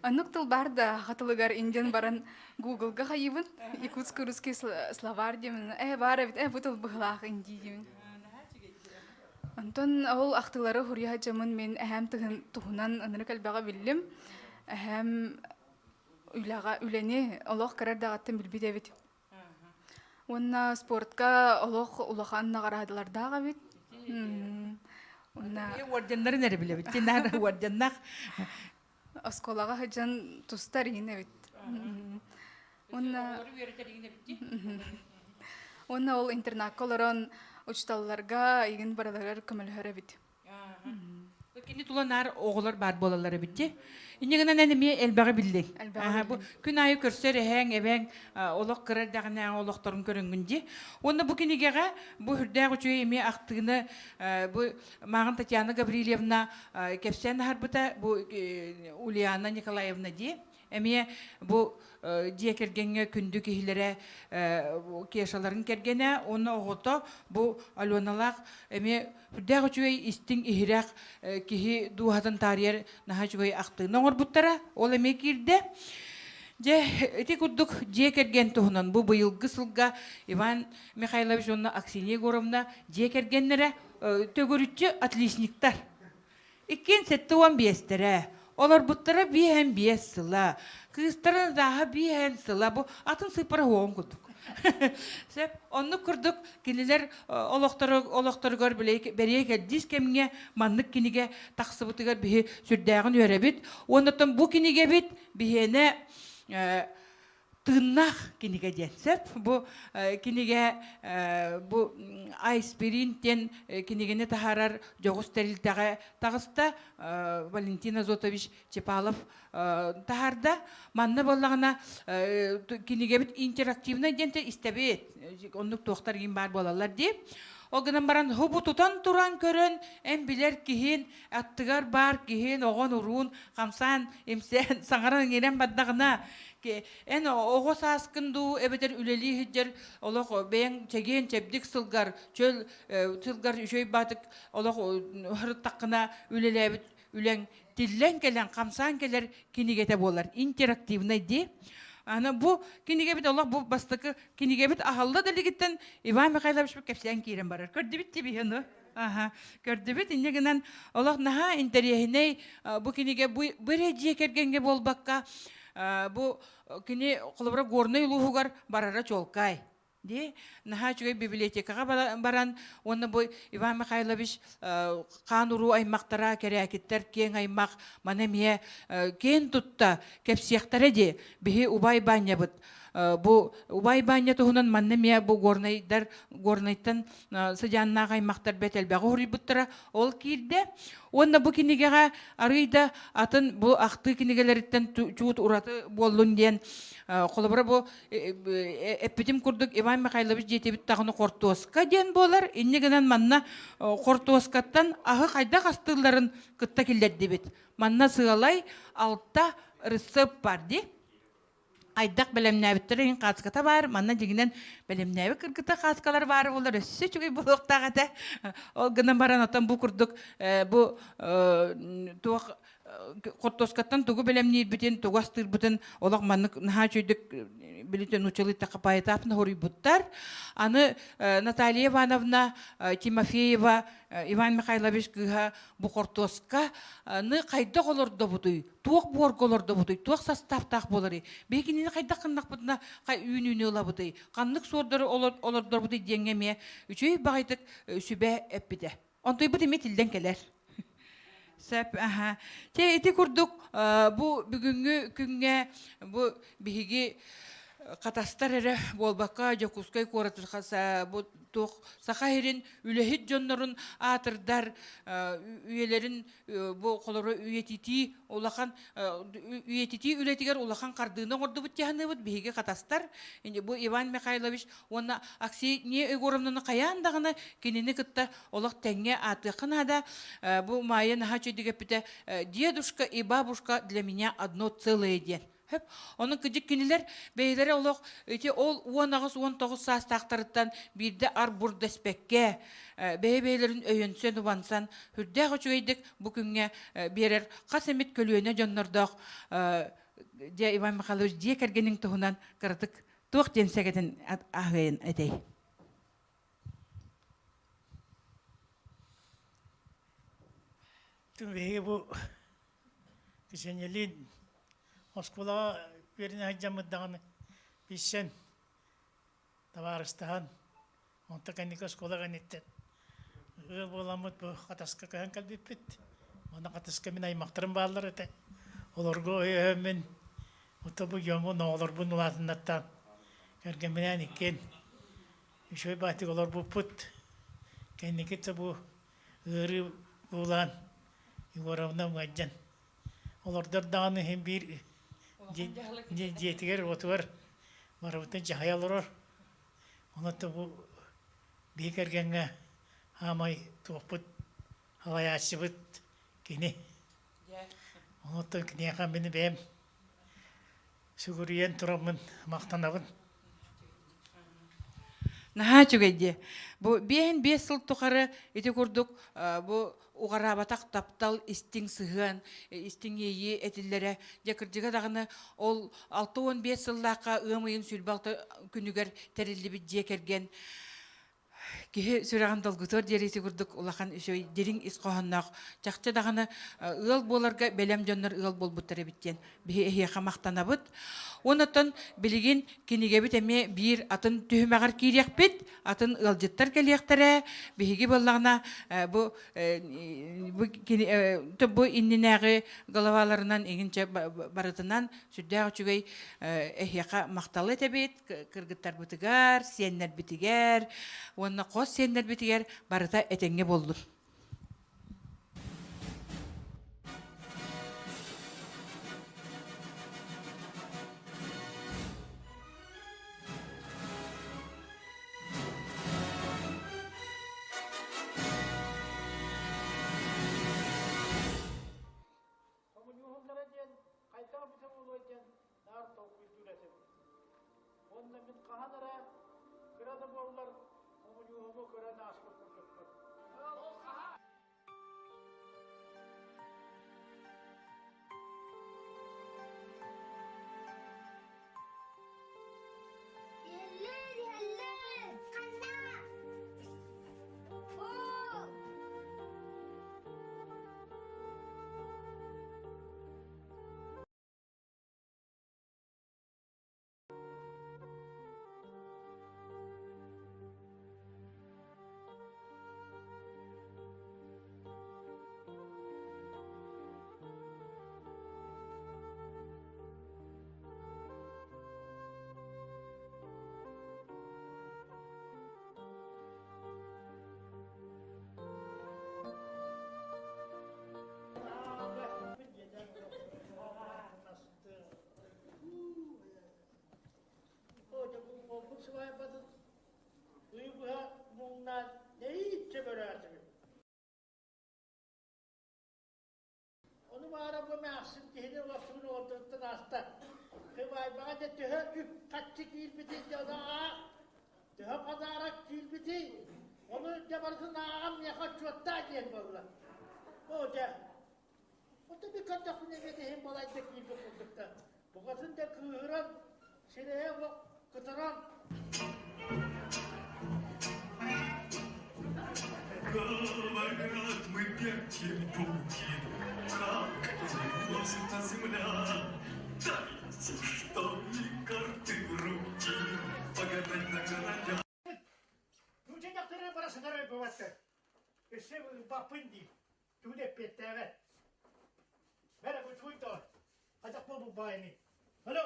оннук тыл бар да хатылыгар индиан баран Гуглга хайыбын якутско-русский словарь диэмин э бар эбит э бу тыл быһалаах инди диэмин. Онтон ол ахтылары хуруйа дьамын мин эһэм туһунан ынырык элбэҕи биллим. Эһэм үлэҕэ үлэни олох кыра эрдэҕиттэн билбит эбит. Уонна спортка олох улахан наҕараадалардаах эбит. Уонна орденнарын эрэ билэбит. Тинаар орденнах. Оскуолаҕа сылдьан тустар иһин эбит. Уонна Уонна ол интернакка олорон учууталларга игин барыларыгар көмөлөһөр эбит. Кини тула наар оҕолор баар буолаллар эбит дии. Инньэ гынан эн эмиэ элбэҕи биллиҥ. Бу күн аайы көрсөр эһээҥ, эбээҥ олох кыра эрдэҕинээҕи олохторун көрөҥҥүн дии. Уонна бу кинигэҕэ бу үрдээх үчүгэй эмиэ ахтыыны бу мааҕын Татьяна Гаврильевна кэпсээн аһарбыта бу Ульяна Николаевна дии. Эмиэ бу дьиэ кэргэҥҥэ күндү киһилэрэ Кешаларын кэргэнэ уонна оҕото бу Аленалаах эмиэ үрдээх үчүгэй истиҥ иһирэх киһи дууһатын таарыйар наһаа үчүгэй ахтыыны оҥорбуттара ол эмиэ киирдэ. Дьэ, ити курдук дьиэ кэргэн туһунан бу быйылгы сылга Иван Михайлович уонна Аксинья Егоровна дьиэ кэргэннэрэ төгүрүччү отличниктар. Иккиэн 75-тэрэ. Олорбуттара биэһэн биэс сыла. Кыыстарын ытааһа биэһэн сыла. Бу атын сыыппара уоҕун курдук. Сөп. Оннук курдук кинилэр олохторугар бэриэ кэрдиис кэмҥэ маннык кинигэ тахсыбытыгар биһи сүрдээҕин үөрэбит. Уоннаттан бу кинигэбит биһиэнэ тыыннаах кинигэ диэн сөп. Бу кинигэ бу Айспирин диэн кинигэни таһаарар дьоҕус тэрилтэҕэ таҕыста. Валентин Азотович Чепалов таһаарда. Манна буоллаҕына кинигэбит интерактивнай диэн истэбит. Оннук туохтар иин баар буолаллар дии. Ол гынан баран хубу тутан туран көрөн эн билэр киһин, аттыгар баар киһин, оҕон-уруун хамсаан, имсээн, саҥаран иҥирэн бардаҕына Эн оҕо сааскын дуу эбэтэр үлэлии сылдьар олох бэйэҥ чэгиэн чэбдик сылгар, чөл сылгар үчүгэй баатык олох ырыттаххына үлэлээбит үлэҥ тиллэн кэлэн, хамсаан кэлэр кинигэтэ буолар. Интерактивнай дии. Аны бу кинигэбит олох бу бастакы кинигэбит аһалла да илигиттэн Иван Михайлович кэпсээн киирэн барар. Көрдүбүт дии ону. Аха, көрдүбүт. Инньэ гынан олох наһаа интэриэһинэй бу кинигэ бу эрэ дьиэ кэргэҥҥэ буолбакка бу кини холобура Горнай улууһугар барара чуолкай. Дии наһаа үчүгэй библиотекаҕа баран уонна бу Иван Михайлович хаан уруу аймахтара кэрээкиттэр киэҥ аймах маны эмиэ киэн тутта кэпсиэхтэрэ дии биһи убай Баанньабыт бу убай Баанньа туһунан манна эмиэ бу горнайдар Горнайтан сыдьааннаах аймахтар бэрт элбэҕи уһуруйбуттара ол киирдэ. Уонна бу кинигэҕэ арыый да атын бу ахтыы кинигэлэриттэн чуут ураты буоллун диэн холобура бу эппитим курдук Иван Михайлович диэтибит даҕаны хортуоска диэн буолар. Инньэ гынан манна хортуоскаттан аһы хайдах астыылларын кытта киллэрдибит. Манна сыалай алта рецепт бар дии. Айдах бэлэмнээбиттэрэ иһин хааската баар, манна дьиҥинэн бэлэмнээбит кыргыта хааскалар баар буолар өссө үчүгэй буолуохтаах этэ. Ол гынан баран отон бу курдук бу туох Хортуоскаттан тугу бэлэмниирбитин, тугу астыырбытын олох маннык наһаа үчүгдүк билитин нууччалыыттахха поэтапно хоруйбуттар. Аны Наталья Ивановна Тимофеева Иван Михайлович кыыһа бу хортуоска ны хайдах олордобутуй, туох буорга олордобутуй, туох составтаах буоларый, биһи кинини хайдах гыннахпытына үүнүүнү ылабытый, ханнык суордары олордорбутуй диэҥҥэ эмиэ үчүгэй баҕайытык сүбэ эппитэ. Онтуйбут эмиэ тиллэн кэлэр. Сөп, аха. Те ити курдук бу бүгүҥҥү күҥҥэ бу биһиги хатастар эрэ буолбакка Дьокуускай куораты бу туох Саха сирин үлэһит дьоннорун аатырдар үйэлэрин бу холору үйэтитии улахан үйэтитии үлэтигэр улахан хардыыны оҥордубут дьаһаныыбыт биһиги хатастар бу Иван Михайлович уонна Аксения Егоровнаны хайаан даҕаны кинини кытта олох тэҥҥэ аатыахха наада. Бу Майя наһаа үчүгэйдик эппитэ «Дедушка и бабушка для меня одно целое» диэн. Хөп. Онон кыдьык кинилэр бэйэлэрэ олох ити ол 18-19 саастаахтарыттан биирдэ ар-бур дэспэккэ, бэйэ-бэйэлэрин өйөнсөн, убансан, үрдээх үчүгэйдик бу күҥҥэ биэрэр хас эмит көлүөнэ дьоннордоох дьэ Иван Михайлович дьиэ кэргэниҥ туһунан кыратык туох диэн сэгэтин аһыайын этэй? Биһиги бу Ксениялиин оскуолаҕа үөрэнэ сылдьаммыт даҕаны билсэн, табаарыстаһан, онтон кэнники оскуола кэнниттэн ыал буоламмыт бу Хатаска көһөн кэлбиппит. Онно Хатаска мин аймахтарым бааллар этэ. Олорго өйөһөммүн, ото бу дьоммун, оҕолорбун улаатыннартаан кэргэмминээн иккиэн үчүгэй баатык олорбуппут. Кэнники да бу ыарыы буулаан Егоровна ыалдьан олордор даҕаны иһин биир дьиэтигэр-уотугар барыбытын дьаһайа олорор. Онон бу биһи кэргэҥҥэ хаамай туохпут халайааччыбыт кини. Онон киниэхэ мин бэйэм сүгүрүйэн тураммын махтанабын. Наһаа үчүгэй дии. Бу биэһин биэс сыл тухары ити курдук бу уҕараабатах таптал, истиҥ сыһыан, истиҥ иэйии этиллэрэ. Дьэ кырдьыга даҕаны ол 65 сыллаахха ыам ыйын 26 күнүгэр тэриллибит дьиэ кэргэн Киһи сүрэҕин долгутуор диэри ити курдук улахан үчүгэй дириҥ ис хоһоонноох чахчы даҕаны ыал буоларга бэлэм дьоннор ыал буолбуттар эбит диэн биһи эһиэхэ махтанабыт. Онон билигин кинигэбит эмиэ биир атын түһүмэҕэр киириэхпит, атын ыалдьыттар кэлиэхтэрэ. Биһиги буоллаҕына бу бу бу иннинээҕи головаларынан иҥинчэ барытынан сүрдээх үчүгэй эһиэхэ махталы этэбит. Кыргыттарбытыгар, сиэннэрбитигэр уонна хос сиэннэрбитигэр барыта этэҥҥэ буоллун. Хомуньууһуннара диэн хайдах эбитэ буолуой диэн наар толкуйдуур этим. Уонна мин хаһан эрэ кыра да буоллар хомуньууһуму көрөн ааспыт курдукпун. Иһэллэр, иһэллэр! Ханна? Оо! Ону баара бу эмээхсин киһини улахсыбын уолдуруттан ааста. Хыбайбаҕа дьэ төһө үп-харчы киирбитий дьэ ону аах, төһө подарок киирбитий, ону дьэ барытын ааҕан миэхэ отчуоттаа диэн буолла. Оо дьэ. Оттон би көрдөхпүнэ эбэтиһин балайда киирбит курдук да, букатын да кыыһыран, сирэйэ кытаран. Говорят, мы перчим Путин, как носится земля. Дайте, что ли, карты в руки, погадать на короля. Нуучча дьахтара бара сытар бываттар. Өссө баппын дии. Тугу да эппиэттээбэт. Бэрэ бу чуй то. Хадах буолбут баайыный. Алло!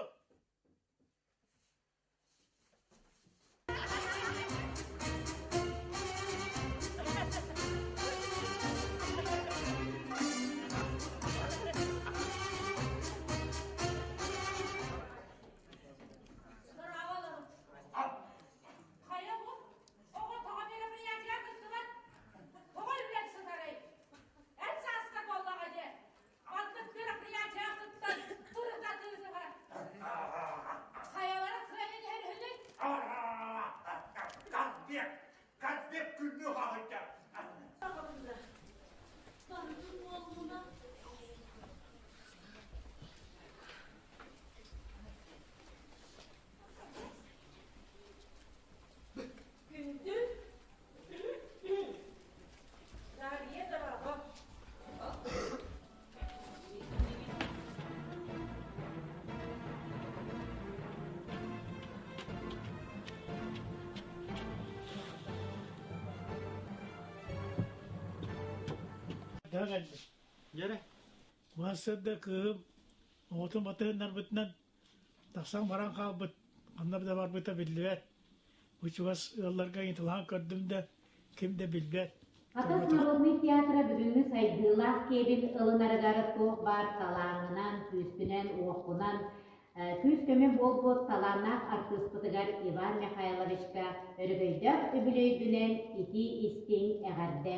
Хайа бу? Оҕо тоҕо мероприятие кыттыбат? Тоҕо үллэн сытарый? Эн сааска буоллаҕа дьэ. Маннык мероприятие кыттан тырыта тыытыһар. Хайалара кыайан иһэр үһүнүй? Казбек! Казбек күннү хаһыйда! Бардым буоллуна. Күндү Дарья дорого. Дьэрэ, Уһассырда кыыһым оҕотун батыһыннарбытынан тахсан баран хаалбыт, ханна да барбыта биллибэт. Бу чугас ыалларга ыйыталаһан көрдүм да, ким да билбэт. Хатас народнай театра бүгүҥҥү сайдыылаах киэбин ылынарыгар туох баар талааҥҥынан, күүскүнэн-уоххунан күүс-көмө буолбут талааннаах артыыспытыгар Иван Михайловичка өрөгөйдөөх үбүлүөйгүнэн итии-истиҥ эҕэрдэ!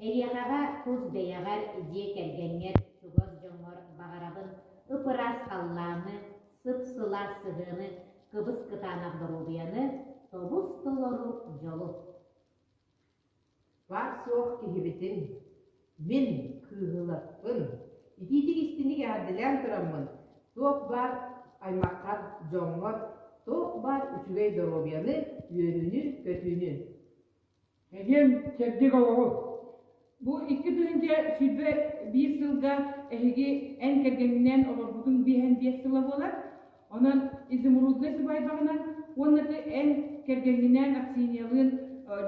Эйиэхэҕэ тус бэйэҕэр, дьиэ кэргэҥҥэр, чугас дьоҥҥор баҕарабын ып-ыраас халлааны, сып-сылаас сыһыаны, кыбыс-кытаанах доруобуйаны, тобус-толору дьолу! Баар-суох киһибитин, мин кыыһылаппын, итиитик истиҥник эҕэрдэлээн тураммын, туох баар аймаххар, дьоҥҥор, туох баар үчүгэй доруобуйаны, үөрүүнү-көтүүнү! Эдиэм чэбдик олоҕу. Бу 2021 сылга эһиги эн кэргэҥҥинээн олорбутуҥ биэһэн биэс сыла буолар. Онон изумруднай сыбаайбаҕынан уонна ты эн кэргэҥҥинээн Аксиньялыын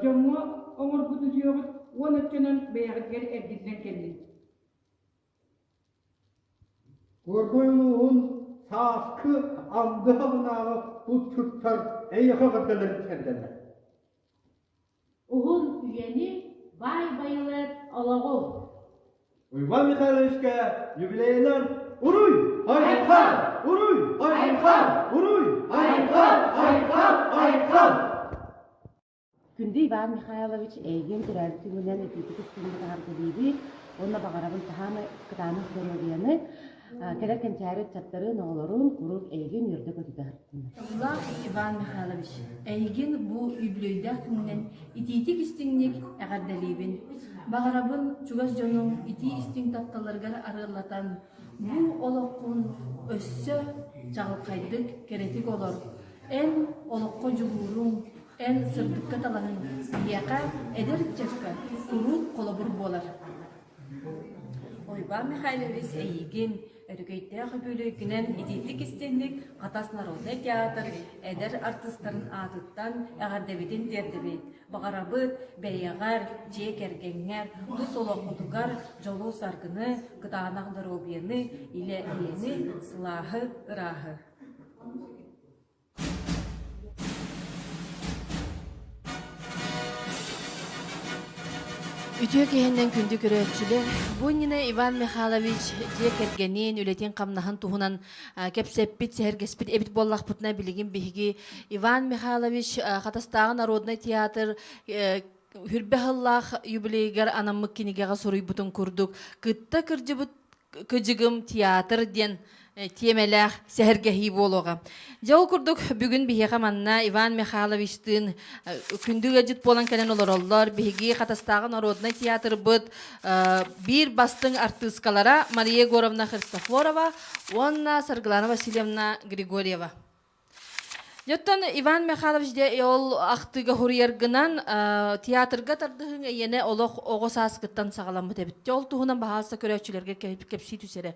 дьоҥҥо оҥорбут үтүөҕүт уон оччонон бэйэҕитигэр эргиллэн кэллин. Куоркуй улууһун сааскы анды хаҕынааҕы булчуттар эйиэхэ эҕэрдэлэрин тиэрдэллэр. Уһун үйэни баай байылыат олоҕу! Уйбаан Михайловичка юбилейынан Уруй! Айхан! Уруй! Айхан! Уруй! Айхан! Айхан! Айхан! Күндү Иван Михайлович, эйигин төрөөбүт күҥҥүнэн итиитик истиҥник эҕэрдэлиибит уонна баҕарабын таһаамай кытаанах доруобуйаны, кэлэр кэнчээри ыччаттарын, оҕолорун куруук эйигин үөрдэ-көтүтэ сырыттыннар. Ыллаах Иван Михайлович, эйигин бу үбүлүөйдээх күҥҥүнэн итиитик-истиҥник эҕэрдэлиибин. Баҕарабын чугас дьонуҥ итии-истиҥ тапталларыгар арыаллатан, бу олоххун өссө чаҕылхайдык, кэрэтик олор. Эн олоххо дьулууруҥ, эн сырдыкка талаһыҥ биһиэхэ, эдэр ыччакка куруук холобур буолар. Уйбаан Михайлович эйигин өрөгөйдөөх үбүлүөйгүнэн итиитик истинник Хатас народнай театр эдэр артыыстарын аатыттан эҕэрдэбитин тиэрдэбит. Баҕарабыт бэйэҕэр, дьиэ кэргэҥҥэр, тус олоххутугар дьолу-саргыны, кытаанах доруобуйаны, илэ-эйэни, сылааһы, ырааһы. Үтүө киһинэн күндү көрөөччүлэр, бу иннинэ Иван Михайлович дьиэ кэргэнин, үлэтин-хамнаһын туһунан кэпсэппит, сэһэргэспит эбит буоллахпытына, билигин биһиги Иван Михайлович Хатастааҕы народнай театр хүрбэ сыллаах юбилейыгар анаммыт кинигэҕэ суруйбутун курдук, кытта кырдьыбыт кыдьыгым театр диэн. тиэмэлээх сэһэргэһии буолуоҕа. Дьэ ол курдук бүгүн биһиэхэ манна Иван Михайловичтыын күндү ыалдьыт буолан кэлэн олороллор. Биһиги Хатастааҕы народнай театрбыт биир бастыҥ артыыскалара Мария Егоровна Христофорова уонна Саргылана Васильевна Григорьева. Оттон Иван Михайлович дьэ ол ахтыыга хуруйаргынан театрга тардыһыҥ эйиэнэ олох оҕо сааскыттан саҕаламмыт эбит. Ол туһунан баһаалыста көрөөччүлэргэ кэпсии түсэрэ.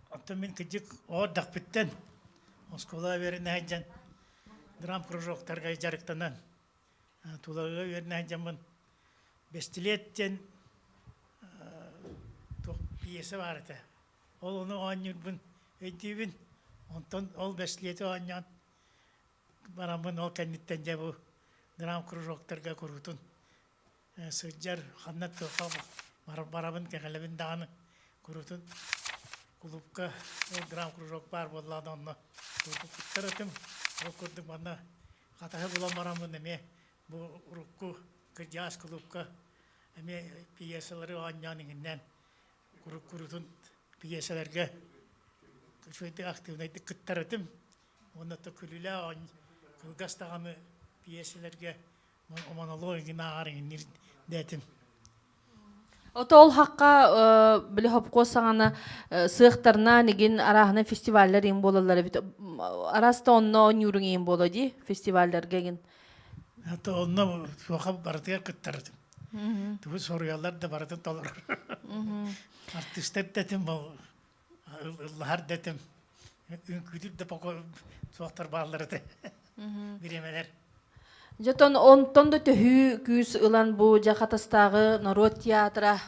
Оттон мин кырдьык оҕо эрдэхпиттэн оскуолаҕа үөрэнэ сылдьан драм кружоктарга дьарыктанан Тулагыга үөрэнэ сылдьаммын Бэстилиэт диэн туох пьеса баар этэ. Ол ону оонньуурбун өйдүүбүн. Онтон ол бэстилиэти оонньоон бараммын ол кэнниттэн дьэ бу драм кружоктарга куруутун сылдьар ханна туохха барабын кэҕэлэбин даҕаны куруутун кулуупка драм кружок баар буоллаҕына онно кыттар этим. Ол курдук манна Хатаһы булан бараммын эмиэ бу урукку кырдьаҕас кулуупка эмиэ пьесалары оонньоон иҥиннээн курутун пьесаларга үчүгэйдик активнайдык кыттар этим. Уонна то күлүүлээх кылгас даҕаны пьесаларга монолог иҥин ааҕар иҥинниир дээтим. Ото ол хакка били хопкуос саҥана сыахтарнаан игин арааһына фестиваллар иҥ буолаллар эбит. Араста онно оонньууруҥ иҥ буолуо дии фестивалларга игин. Ото онно туоха барытыгар кыттар этим. Тугу соруйаллар да барытын толорор. Артистар да этим, ыллаһар да этим. Үҥкүүдүр да суохтар бааллар этэ. Бириэмэлэр. Дьотон онтон да төһүү күүс ылан бу дьэ Хатастааҕы норуот театра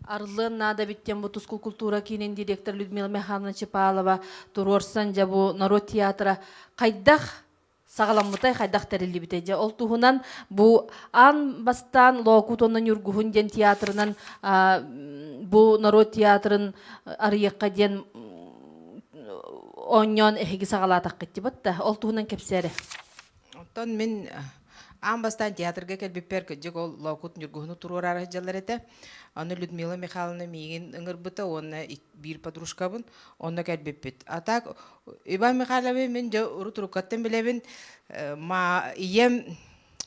арыллыан наада эбит диэн бу Тускул култуура киинин директор Людмила Михайловна Чепалова туруорсан дьэ бу норуот театра хайдах саҕаламмытай, хайдах тэриллибитэй дьэ ол туһунан бу аан бастаан Лоокут уонна Ньургуһун диэн театрынан бу норуот театрын арыйыахха диэн оонньоон эһиги саҕалаатаххыт дибат да ол туһунан кэпсээрэ. Оттон мин аан бастаан театрга кэлбиппэр кырдьык ол Лоокут Ньургуһуну туруораары сылдьаллар этэ. Аны Людмила Михайловна миигин ыҥырбыта уонна биир подружкабын онно кэлбиппит. А так Иван Михайловы мин дьэ урут уруккаттан билэбин. Ма ийэм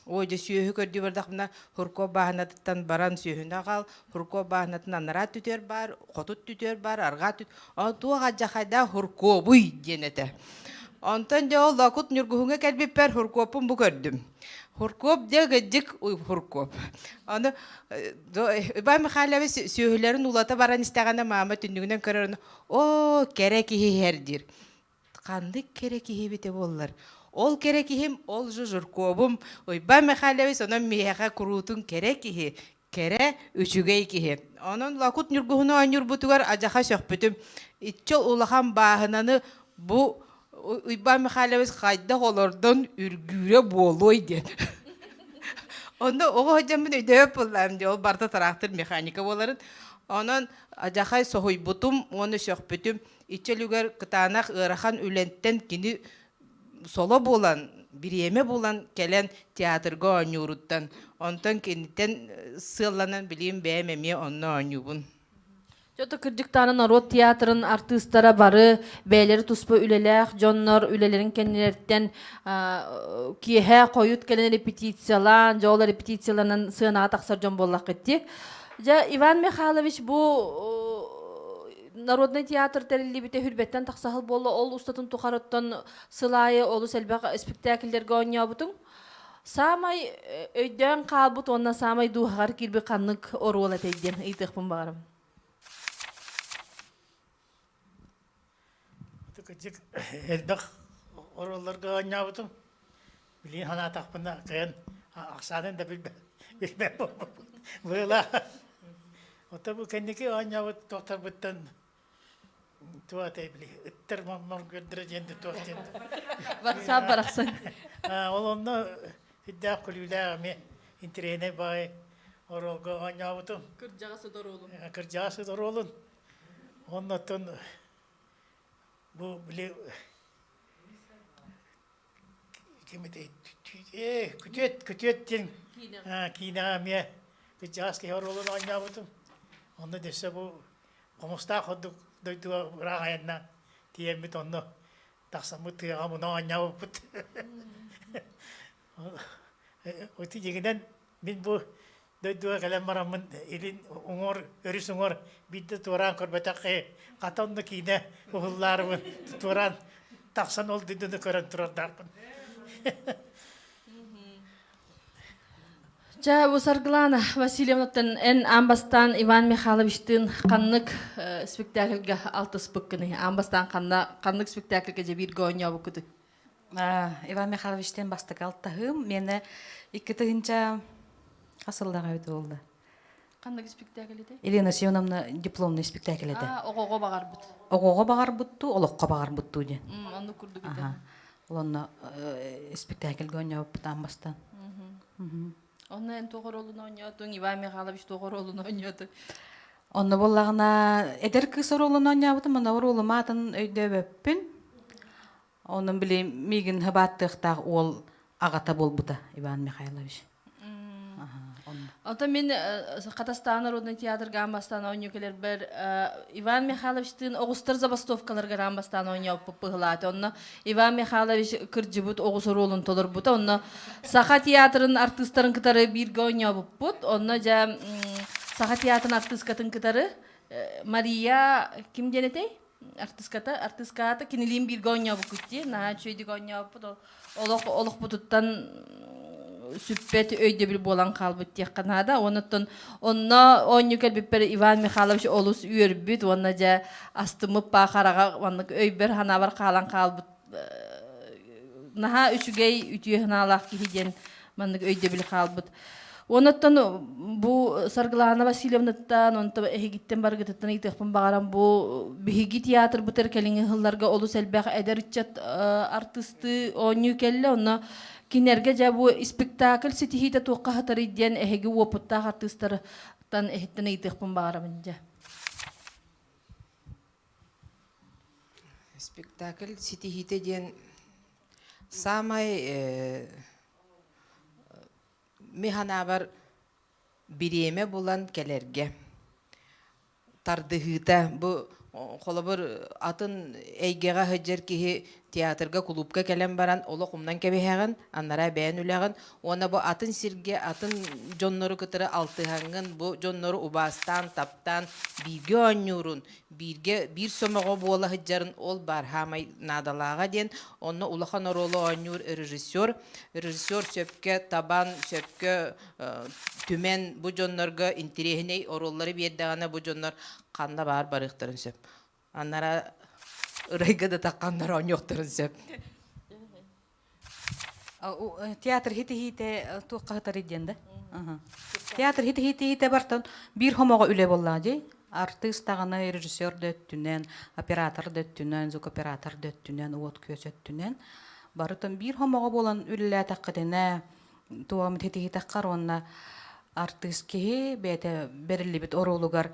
ой дьэ сүөһү көрдүү бардахпына Хурков бааһынатыттан баран сүөһүнү аҕал, Хурков бааһынатын анараа түтүөр баар, хотут түтүөр баар, арҕаа түт туох адьахайдаах Хуркобуй диэн этэ. Онтон дьэ ол Лоокут Ньургуһуҥҥа кэлбиппэр Хуркуоппун бу көрдүм. Хуркуоп дьэ кырдьык Хуркуоп. Аны Иван Михайлович сүөһүлэрин уулата баран истэҕинэ маама түннүгүнэн көрөр оо кэрэ киһи иһэр диир. Ханнык кэрэ киһи эбитэ буоллар. Ол кэрэ киһим ол же Жирковум Уйбаан Михайлович онон миэхэ куруутун кэрэ киһи, кэрэ, үчүгэй киһи. Онон Лоокут Ньургуһуну оонньуурбутугар адьаха сөхпүтүм. Иччи улахан бааһынаны бу Уйбаан Михайлович хайдах олордон үргүүрэ буолуой диэн. Онно оҕо сылдьаммын өйдөөбөт буоллаҕым дии, ол барыта тыраахтыр механика буоларын. Онон адьахай соһуйбутум уонна сөхпүтүм. Иччи үлүгэр кытаанах ыарахан үлэнтэн кини соло буолан, бириэмэ булан кэлэн театрга оонньууруттан, онтон киниттэн сыалланан билигин бэйэм эмиэ онно оонньуубун. Дьото кырдьыктааны норуот театрын артыыстара бары бэйэлэри туспа үлэлээх дьоннор үлэлэрин кэннилэриттэн киэһэ хойут кэлэн репетициялаан, дьэ ол репетицияланан сыанаҕа тахсар дьон буоллаххыт дии. Дьэ, Иван Михайлович бу Народнай театр тэриллибитэ хүрбэттэн тахсаһыл буолла. Ол устатын тухарыттан сыл аайы олус элбэх спектакльлэргэ оонньообутуҥ. Саамай өйдөөн хаалбыт уонна саамай дууһаҕар киирбит ханнык оруол этэй диэн ыйытыахпын баҕарабын. Кырдьык элбэх оруолларга оонньообутум. Билигин санаатахпына кыайан ахсаанын да билбэт билбэт буолбуппун. Быылаах. Оттон бу кэнники оонньообут туохтарбыттан туох этэй били ыттар моргуордара диэн да туох диэн WhatsApp барахсан. Ол онно сүрдээх күлүүлээх эмиэ интэриэһинэй баҕайы оруолга оонньообутум. Кырдьаҕас ыт оруолун. Кырдьаҕас ыт оруолун. Оннуттан бу били ким этэй күтүөт күтүөт диэн киинэҕэ эмиэ кырдьаҕас киһи оруолун оонньообутум. Онно дөссө бу хомустаах ордук дойдуга ыраах айаннаан тиийэммит онно тахсаммыт тыаҕа муна оонньообуппут. Ити дьиҥинэн мин бу дойдуга кэлэн бараммын илин уҥуор өрүс уҥуор биирдэ туораан көрбөтөх киһи хата онно киинэ уһуллаарыбын туораан тахсан ол дойдуну көрөн турардаахпын. Чэ, бу Саргылана Васильевнаттан эн аан бастаан Иван Михайловичтыын ханнык спектакльга алтыспыккыный? Аан бастаан ханна ханнык спектакльга дьэ бииргэ оонньообуккутуй? Иван Михайловичтыын бастакы алтаһыым. Миэнэ 2000 хас сыллааҕа эбит буолла? Ханнык спектакль этэй? Елена Семеновна дипломный спектакль этэ. А, оҕоҕо баҕарбыт. Оҕоҕо баҕарбыттуу, олоххо баҕарбыттуу диэн. Оннук курдук этэ. Олонно спектакльга оонньообуппут аан бастаан. Онно эн туох оруолун оонньоотуҥ, Иван Михайлович туох оруолун оонньоотуҥ? Онно буоллаҕына эдэр кыыс оруолун оонньообутум, онно оруолум аатын өйдөөбөппүн. Онон били миигин хабааттыахтаах уол аҕата буолбута Иван Михайлович. Онтон мин Хатастаан народный театрга аан бастаан оонньуу кэлэрбэр Иван Михайловичтыын оҕустар забастовкаларыгар аан бастаан оонньооппут быһылаата. Онно Иван Михайлович кырдьыбыт оҕус оруолун толорбута. Онно Саха театрын артыыстарын кытары бииргэ оонньообуппут. Онно дьэ Саха театрын артыыскатын кытары Мария ким диэн этэй? артыската артыскаата кинилиин бииргэ оонньообуккут дии наһаа үчүгэйдик оонньообуппут олох олохпутуттан сүппэт өйдөбүл буолан хаалбыт диэххэ наада онуттан онно оонньуу кэлбиппэр Иван Михайлович олус үөрбүт уонна дьэ астыммыт паа хараҕа маннык өйбөр санаабар хаалан хаалбыт наһаа үчүгэй үтүө санаалаах киһи диэн маннык өйдөбүл хаалбыт. Онуттан бу Саргылаана Васильевнаттан, онто эһигиттэн барыгытыттан ыйытыахпын баҕарам бу биһиги театрбытыгар кэлиҥҥи сылларга олус элбэх эдэр ыччат артыыстыы оонньуу кэллэ. Онно кинилэргэ дьэ бу спектакль ситиһиитэ туохха сытарый диэн эһиги уопуттаах артыыстартан эһиттэн ыйытыахпын баҕарабын дьэ. Спектакль ситиһиитэ диэн саамай ми санаабар бириэмэ булан кэлэргэ тардыһыыта бу холобур атын эйгэҕэ сылдьар киһи театрга кулуупка кэлэн баран олох умнан кэбиһэҕин анараа бэйэн үлэҕин уонна бу атын сиргэ атын дьоннору кытары алтыһаҥҥын бу дьоннору убаастаан таптаан бииргэ оонньуурун бииргэ биир сомоҕо буола сылдьарын ол баар хаамай наадалааҕа диэн онно улахан оруолу оонньуур режиссер режиссер сөпкө табан сөпкө түмэн бу дьоннорго интириэһинэй оруоллары биэрдэҕинэ бу дьоннор ханна баар барыахтарын сөп анара ырайга да тахханнар оонньуохтарын сөп Театр хитиһиитэ туохха сытарый диэн да? Театр хитиһиитэ бартан биир хомоҕо үлэ буоллаҕа дии. Артыыс даҕаны, режиссер да өттүнэн, оператор да өттүнэн, звукоператор да өттүнэн, уот-күөс өттүнэн барытын биир хомоҕо буолан үлэлээтэххитинэ туом хитиһитэххэр уонна артыыс киһи бэйэтэ бэриллибит оруолугар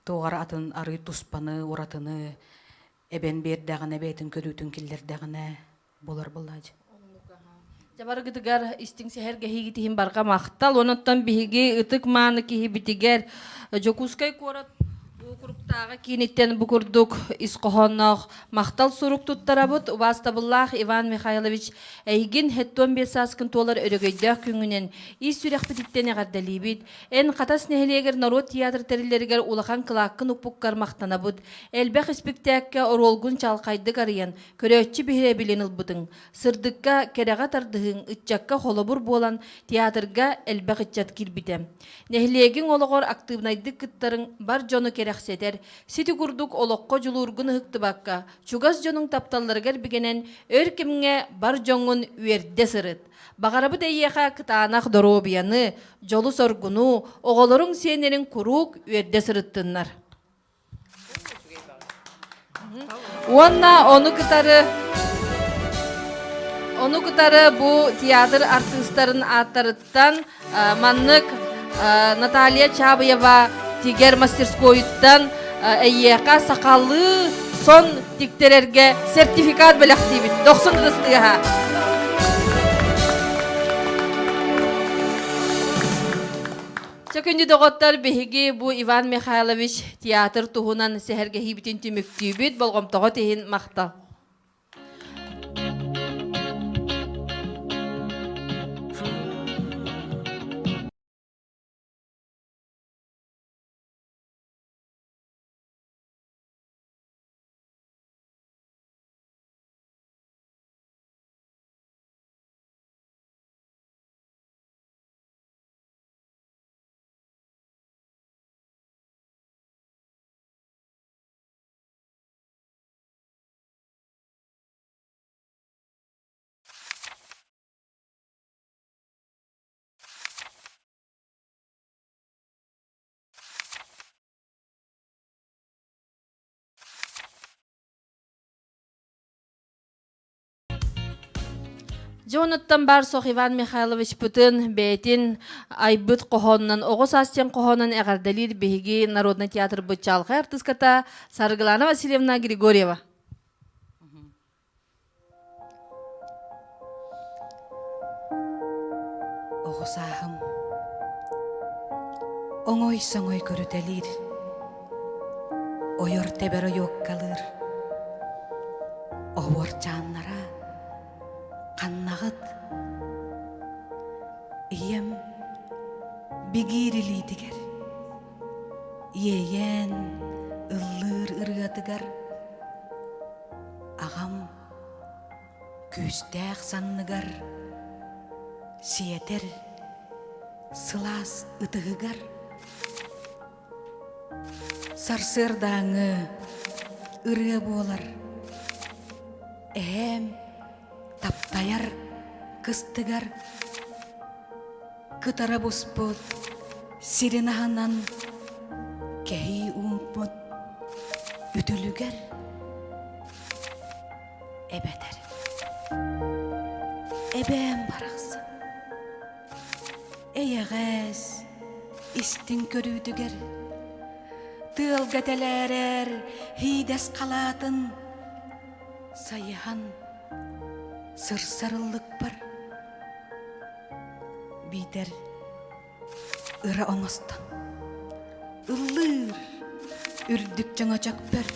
туоҕар атын арыы туспаны, уратыны эбэн биэрдэҕинэ, бэйэтин көрүүтүн киллэрдэҕинэ булар булаадьы. Дьабаргытыгар истиҥ сэһэргэһиигит иһин барҕа махтал. Онуттан биһиги ытык мааны киһибитигэр Дьокуускай куорат уокуруктааҕы кииниттэн бу курдук ис хоһоонноох махтал сурук туттарабыт. Убаастабыллаах Иван Михайлович, эйигин 75 сааскын туолар өрөгөйдөөх күҥҥүнэн ис сүрэхпититтэн эҕэрдэлиибит. Эн Хатас нэһилиэгэр норуот театр тэриллэригэр улахан кылааккын укпуккар махтанабыт. Элбэх испиктээккэ оруолгун чалхайдык арыйан, Көрөөччү биһирэбилин ылбытыҥ, сырдыкка, кэрэҕэ тардыһыыҥ ыччакка холобур буолан, театрга элбэх ыччат киирбитэ. Нэһилиэгиҥ олоҕор актыыбынайдык кыттарыҥ бар дьону кэрэхсэтэр, сити курдук олоххо дьулуургун ыһыктыбакка, чугас дьонуҥ тапталларыгар бигэнэн, өр кэмҥэ бар дьоҥҥун үөрдэ сырыт. Баҕарабыт эйиэхэ кытаанах доруобуйаны, дьолу-соргуну, оҕолоруҥ сиэннэриҥ куруук үөрдэ сырыттыннар. Уонна ону кытары ону кытары бу театр артыыстарын ааттарыттан маннык Наталья Чабыева тигэр мастерскойуттан эйиэхэ сахалыы сон тиктэрэргэ сертификат бэлэхтиибит. Дохсун ытыстыаха. Чэ күндү доҕоттор, биһиги бу Иван Михайлович театр туһунан сэһэргэһиибитин түмүктүүбүт. Болҕомтоҕут иһин махтал. Дьонуттан баар суох Иван Михайловичпытын бэйэтин айбыт хоһоонунан оҕо саас диэн хоһоонун эҕэрдэлиир биһиги народнай театрбыт чаҕылхай артыыската Саргылана Васильевна Григорьева. Оҕо сааһым оҥой-соҥой көрүтэлиир, ойор тэбэр ойуоккалыыр, оһуорчааннара ханнаҕыт? Ийэм бигиир илиитигэр, иэйээн ыллыыр ырыатыгар Аҕам күүстээх санныгар сиэтэр сылаас ытыһыгар сарсыардааҥҥы ырыа буолар эһээм таптайар кыстыгар кытара буспут сирин аһынан кэһии ууммут үтүлүгэр эбэтэр эбээм барахсан эйэҕэс истиҥ көрүүтүгэр тыалга тэлээрэр һиидэс халаатын сайыһан сырсарыллыкпар биитэр ыра оҥостон ыллыыр үрдүк чөҥөчөкпөр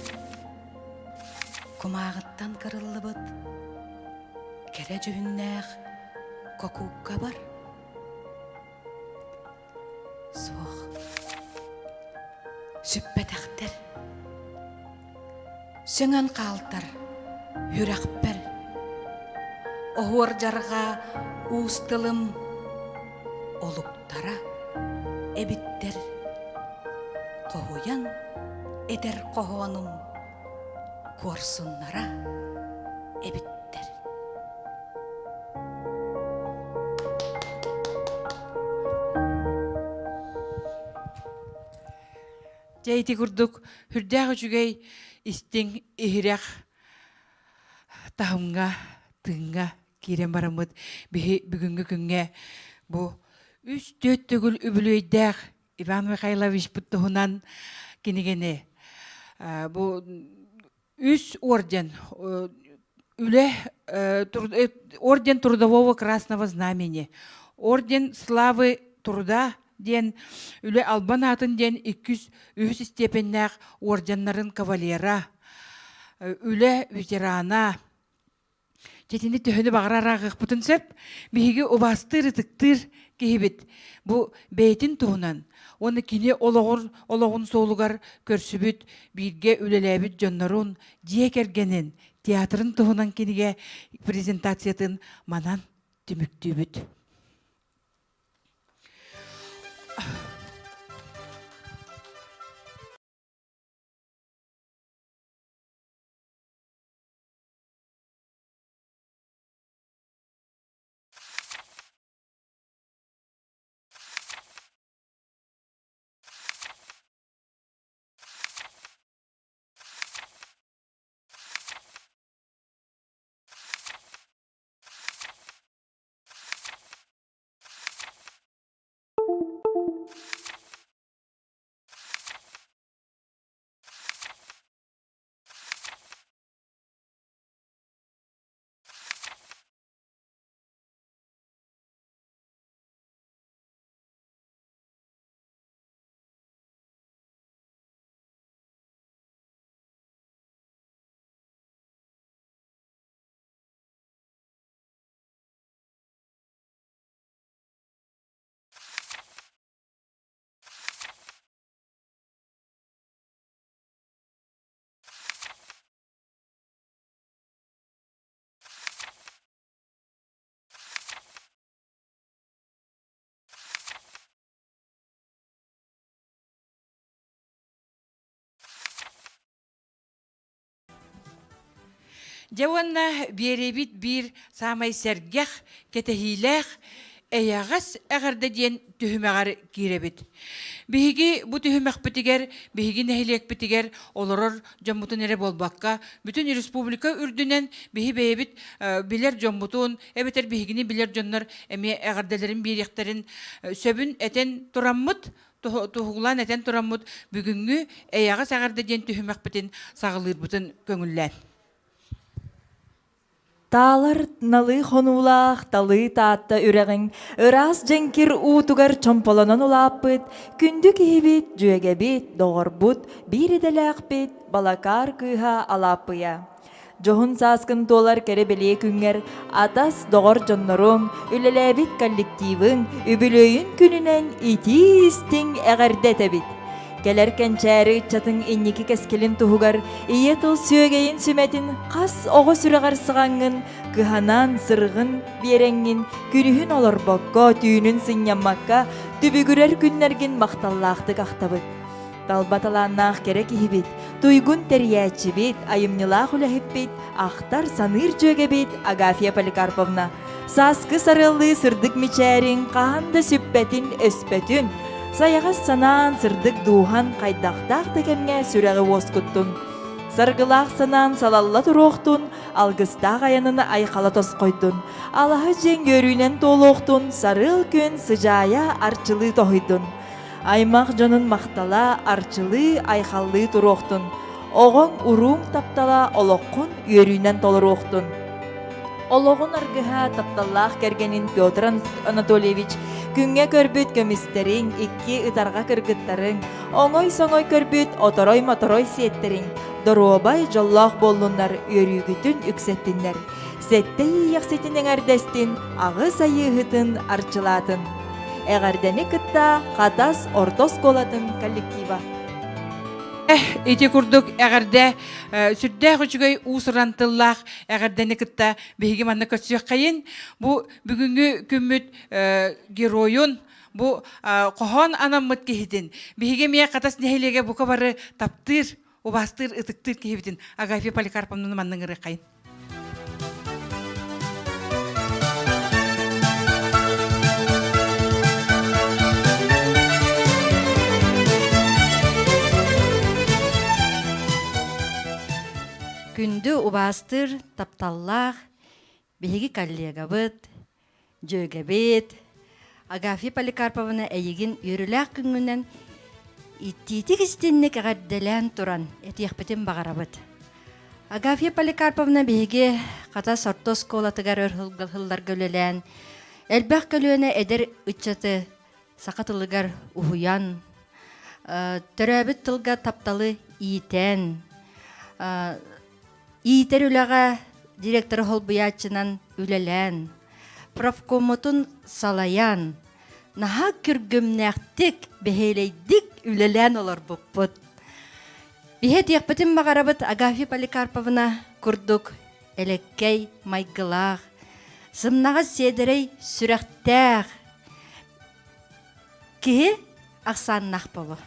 кумааҕыттан кырыллыбыт кэрэ дьүһүннээх кокууккабар суох сүппэтэхтэр Сөҥөн хаалтар сүрэхпэр Оһуор дьарҕаа уус тылым олуктара эбиттэр Хоһуйан этэр хоһоонум куорсуннара эбиттэр. Дьэ ити курдук сүрдээх үчүгэй истиҥ иһирэх таһымҥа, тыыҥҥа киирэн бараммыт биһи бүгүҥҥү күҥҥэ бу үс түөрт төгүл үбүлүөйдээх Иван Михайловичпыт туһунан кинигэни бу үс орден үлэ орден трудового красного знамени орден славы труда диэн үлэ албан аатын диэн иккис үһүс степеннээх орденнарын кавалера үлэ ветерана Дьэтини төһөнү баҕарар ааҕыахпытын сөп. Биһиги убаастыыр, ытыктыыр киһибит. Бу бэйэтин туһунан уонна кини олоҕун, олоҕун суолугар көрсүбүт, бииргэ үлэлээбит дьоннорун, дьиэ кэргэнин, театрын туһунан кинигэ презентациятын манан түмүктүүбүт. Дьэ уонна биэриэбит биир саамай сэргэх, кэтэһиилээх, эйэҕэс эҕэрдэ диэн түһүмэҕэр киирэбит. Биһиги бу түһүмэхпитигэр, биһиги нэһилиэкпитигэр олорор дьоммутун эрэ буолбакка, бүтүн республика үрдүнэн биһи бэйэбит билэр дьоммутун, эбэтэр биһигини билэр дьоннор эмиэ эҕэрдэлэрин биэриэхтэрин сөбүн этэн тураммыт, туһугулаан этэн тураммыт бүгүҥҥү эйэҕэс эҕэрдэ диэн түһүмэхпитин саҕалыырбытын көҥүллээн. Таалар налыы хонуулаах талыы Таатта үрэҕиҥ ыраас дьэҥкир уутугар чомполонон улааппыт күндү киһибит, дьүөгэбит, доҕорбут, биир идэлээхпит Балакаар кыыһа Алааппыйа. Дьоһун сааскын туолар кэрэ-бэлиэ күҥҥэр атас, доҕор дьонноруҥ, үлэлээбит коллективыҥ үбүлүөйүн күнүнэн итии-истиҥ эҕэрдэ этэбит! Кэлэр кэнчээри ыччатыҥ инники кэскилин туһугар ийэ тыл сүөгэйин сүмэтин хас оҕо сүрэҕэр сыҕаҥҥын, кыһанан, сырҕын биэрэҥҥин, күнүһүн олорбокко, түүнүн сынньаммакка түбүгүрэр күннэргин махталлаахтык ахтабыт. Талба талааннаах кэрэ киһибит, туйгун тэрийээччибит, айымньылаах үлэһиппит, ахтар саныыр дьүөгэбит Агафья Поликарповна. Сааскы сарыаллыы сырдык мичээриҥ хаһан да сүппэтин, өспөтүн, сайаҕас санаан, сырдык дууһан хайдахтаах да кэмҥэ сүрэҕи уоскуттун. Саргылаах санаан салалла туруохтун, алгыстаах айанын айхала тосхойдун. Алаһа дьиэҥ үөрүүнэн туолуохтун, сарыал күн сыдьаайа арчылыы тоһуйдун. Аймах дьонун махтала арчылыы, айхаллыы туруохтун. Оҕоҥ, урууҥ таптала олоххун үөрүүнэн толоруохтун. Олоҕун аргыһа тапталлаах кэргэнин Петр Анатольевич күҥҥэ көрбүт көмүстэриҥ, икки ытарҕа кыргыттарыҥ, оҥой-соҥой көрбүт оторой-моторой сиэттэриҥ доруобай, дьоллоох буоллуннар, үөрүүгүтүн үксэттиннэр. Сэттэ иэйэхситин эҥэрдэстин, аҕыс айыыһытын арчылаатын. Эҕэрдэни кытта Хатас орто оскуолатын коллектива. Ити курдук эҕэрдэ сүрдээх үчүгэй уус-уран тыллаах эҕэрдэни кытта биһиги манна көрсүөххэйин. Бу бүгүҥҥү күммүт геройун, бу хоһоон анаммыт киһитин, биһиги эмиэ Хатас нэһилиэгэ бука бары таптыыр, убаастыыр, ытыктыыр киһибитин Агафья Поликарповнаны манна ыҥырыаххайын. Күндү убаастыыр, тапталлаах биһиги коллегабыт, дьүөгэбит Агафья Поликарповна эйигин үөрүүлээх күҥҥүнэн иттиитик истинник эҕэрдэлээн туран этиэхпитин баҕарабыт. Агафья Поликарповна биһиги Хатас орто оскуолатыгар өр сылларга үлэлээн, элбэх көлүөнэ эдэр ыччаты саха тылыгар уһуйан, төрөөбүт тылга тапталы иитэн, иитэр үлэҕэ директоры холбуйааччынан үлэлээн, профкоммутун салайан, наһаа күргүмнээхтик, бэһиэлэйдик үлэлээн олорбуппут. Биһи этиэхпитин баҕарабыт Агафья Поликарповна курдук элэккэй майгылаах, сымнаҕас сиэдэрэй сүрэхтээх киһи ахсааннаах буолуо.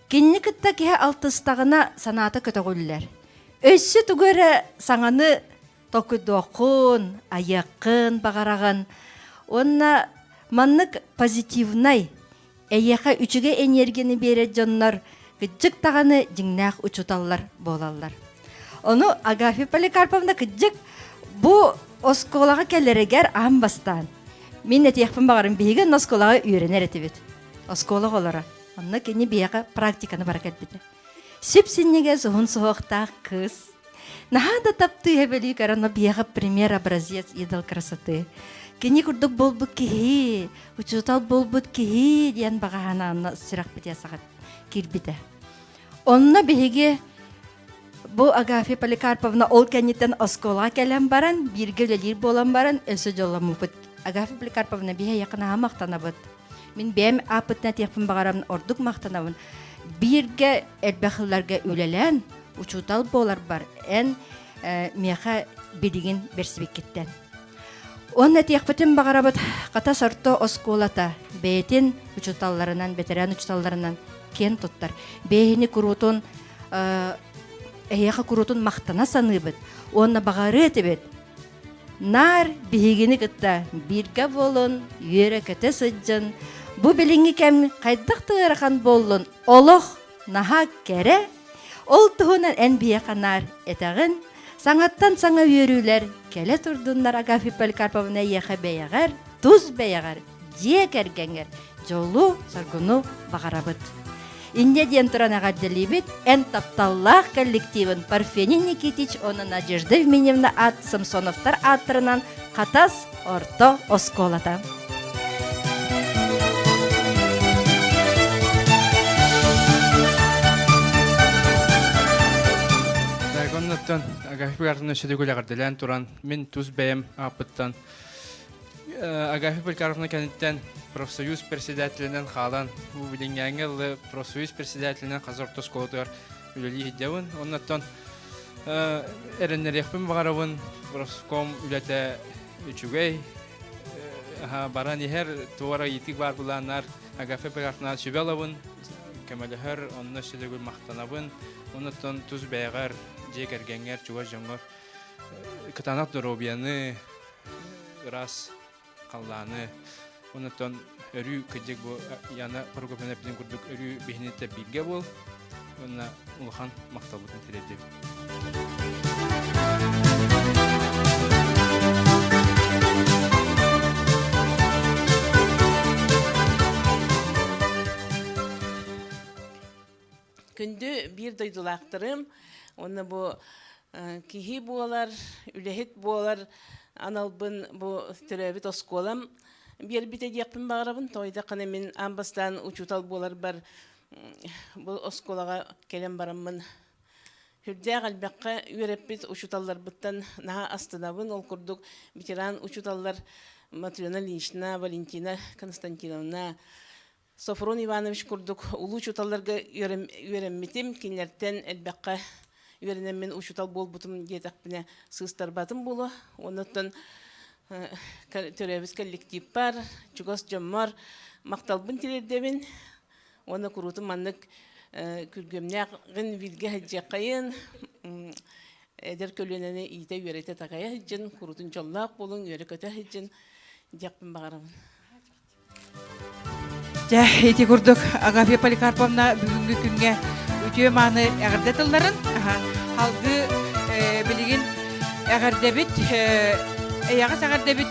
Кинини кытта киһи алтыстаҕына санаата көтөҕүллэр. Өссө тугу эрэ саҥаны толкуйдуоххун, айыаххын баҕараҕын. Уонна маннык позитивнай, эйиэхэ үчүгэй энергияны биэрэр дьоннор кыдьык даҕаны дьиҥнээх учууталлар буолаллар. Ону Агафья Поликарповна кыдьык бу оскуолаҕа кэлэригэр аан бастаан мин этиэхпин баҕарым биһиги онно оскуолаҕа үөрэнэр этибит. Оскуола оҕолоро. Онно кини биһиэхэ практиканы бара кэлбитэ. Сип-синньигэс уһун суһуохтаах кыыс. Наһаа да таптыы эбэлии көрөн, но биһиэхэ пример образец идол красоты. Кини курдук буолбут киһи, учуутал буолбут киһи диэн баҕаһана онно сүрэхпитэ саҕат киирбитэ. Онно биһиги бу Агафья Поликарповна ол кэнниттэн оскуолаҕа кэлэн баран, бииргэ үлэлиир буолан баран, өссө дьолломмуппут. Агафья Поликарповна биһи эйиэхэ наһаа махтанабыт. Мин бэйэм ааппытын этиэхпин баҕарабын, ордук махтанабын. Бииргэ элбэх сылларга үлэлээн, учуутал буоларбар эн миэхэ билигин бэрсибиккиттэн. Уонна этиэхпитин баҕарабыт, Хатас орто оскуолата бэйэтин учууталларынан, бэтэрээн учууталларынан киэн туттар. Бэйэһини куруутун. эһиэхэ курутун махтана саныыбыт уонна баҕарыа этибит. Наар биһигини кытта бииргэ буолун, үөрэ-көтө сылдьын. Бу билиҥҥи кэм хайдах да ыарахан буоллун, олох наһаа кэрэ. Ол туһунан эн биһиэхэ наар этэҕин. Саҥаттан саҥа үөрүүлэр кэлэ турдуннар Агафья Поликарповна эйиэхэ бэйэҕэр, тус бэйэҕэр, дьиэ кэргэҥҥэр дьолу, соргуну баҕарабыт. Инньэ диэн туран эҕэрдэлиибит эн тапталлаах коллективын Парфений Никитич уонна Надежда Евменьевна аат Самсоновтар ааттарынан Хатас орто оскуолата. Дайгоннаттан Агафья Поликарповна өссө эҕэрдэлээн туран мин тус бэйэм ааппыттан Агафья Поликарповна кэнниттэн профсоюз председателинэн хаалан, бу билиҥҥээҥҥэ ылы профсоюз председателинэн хас орто оскуолатыгар үлэлии сылдьабын. Оннуттан эрэннэриэхпин баҕарабын, профком үлэтэ үчүгэй, баран иһэр, туора ыйытык баар былааннар Агафья Поликарповна сүбэ ылабын, көмөлөһөр, онно өссө төгүл махтанабын. Оннуттан тус бэйэҕэр, дьиэ кэргэҥҥэр, чугас дьоҥҥор кытаанах доруобуйаны, ыраас халлааны, оннуттан өрүү кырдьык бу Яна Прокопьевна эппитин курдук өрүү биһини бииргэ буол уонна улахан махталбытын тириэрдэбит. Күндү биир дойдулаахтарым уонна бу киһи буолар, үлэһит буолар аналбын бу төрөөбүт оскуолам биэрбитэ диэхпин баҕарабын. Тоҕо диэтэххинэ мин аан бастаан учуутал буоларбар бу оскуолаҕа кэлэн бараммын сүрдээх элбэххэ үөрэппит учууталларбыттан наһаа астынабын. Ол курдук ветеран учууталлар Матрена Ильинична, Валентина Константиновна, Софрон Иванович курдук улуу учууталларга үөрэммитим, кинилэртэн элбэххэ үөрэнэммин учуутал буолбутум диэтэхпинэ сыыстарбатым буолуо. Оннуттан төрөөбүт коллективпар, чугас дьоммор махталбын тириэрдэбин. Уонна куруутун маннык күргүөмнээҕин бииргэ сылдьыаххайын, эдэр көлүөнэни иитэ-үөрэтэ такайа сылдьын, куруутун дьоллоох буолуҥ, үөрэ-көтө сылдьын диэхпин баҕарабын. Дьэ, ити курдук Агафья Поликарповна бүгүҥҥү күҥҥэ үтүө мааны эҕэрдэ тылларын салгыы билигин эҕэрдэбит, эйэҕэс эҕэрдэбит.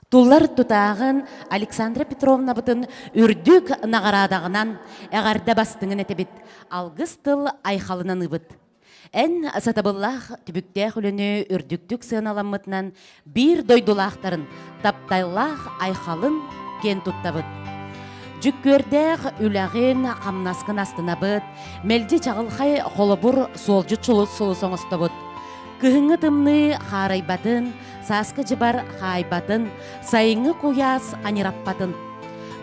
Туллар тутааҕын Александра Петровнабытын үрдүк наҕараадаҕынан эҕэрдэ бастыҥын этэбит, алгыс тыл айхалынан ыбыт. Эн сатабыллаах түбүктээх үлэни үрдүктүк сыаналаммытынан биир дойдулаахтарын тапталлаах айхалын киэн туттабыт. Дьүккүөрдээх үлэҕин, хамнаскын астынабыт, мэлдьи чаҕылхай холобур суолдьут сулус оҥостобут. Кыһыҥҥы тымныы хаарайбатын, сааскы дьыбар хаайбатын, сайыҥҥы куйаас аньыраппатын.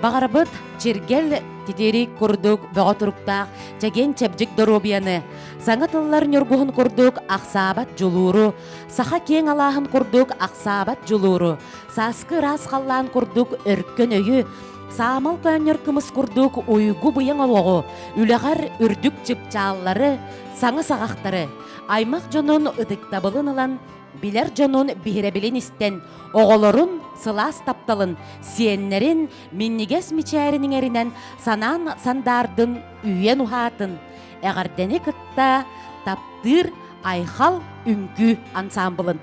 Баҕарабыт чиргэл титирик курдук бөҕө туруктаах чэгиэн-чэбдик доруобуйаны, саҥа тыллар ньургуһун курдук ахсаабат дьулууру, саха киэҥ алааһын курдук ахсаабат дьулууру, сааскы ыраас халлаан курдук өркөн өйү, саамал көөнньөр кымыс курдук уйгу-быйаҥ олоҕу, үлэҕэр үрдүк чыпчааллары, саҥа саҕахтары, аймах дьонун ытыктабылын ылан, билэр дьонун биһирэбилин истэн, оҕолорун сылаас тапталын, сиэннэрин минньигэс мичээрин иҥэринэн санаан сандаардын үйэн уһаатын, эҕэрдэни кытта таптыыр Айхал үҥкүү ансаамбылын.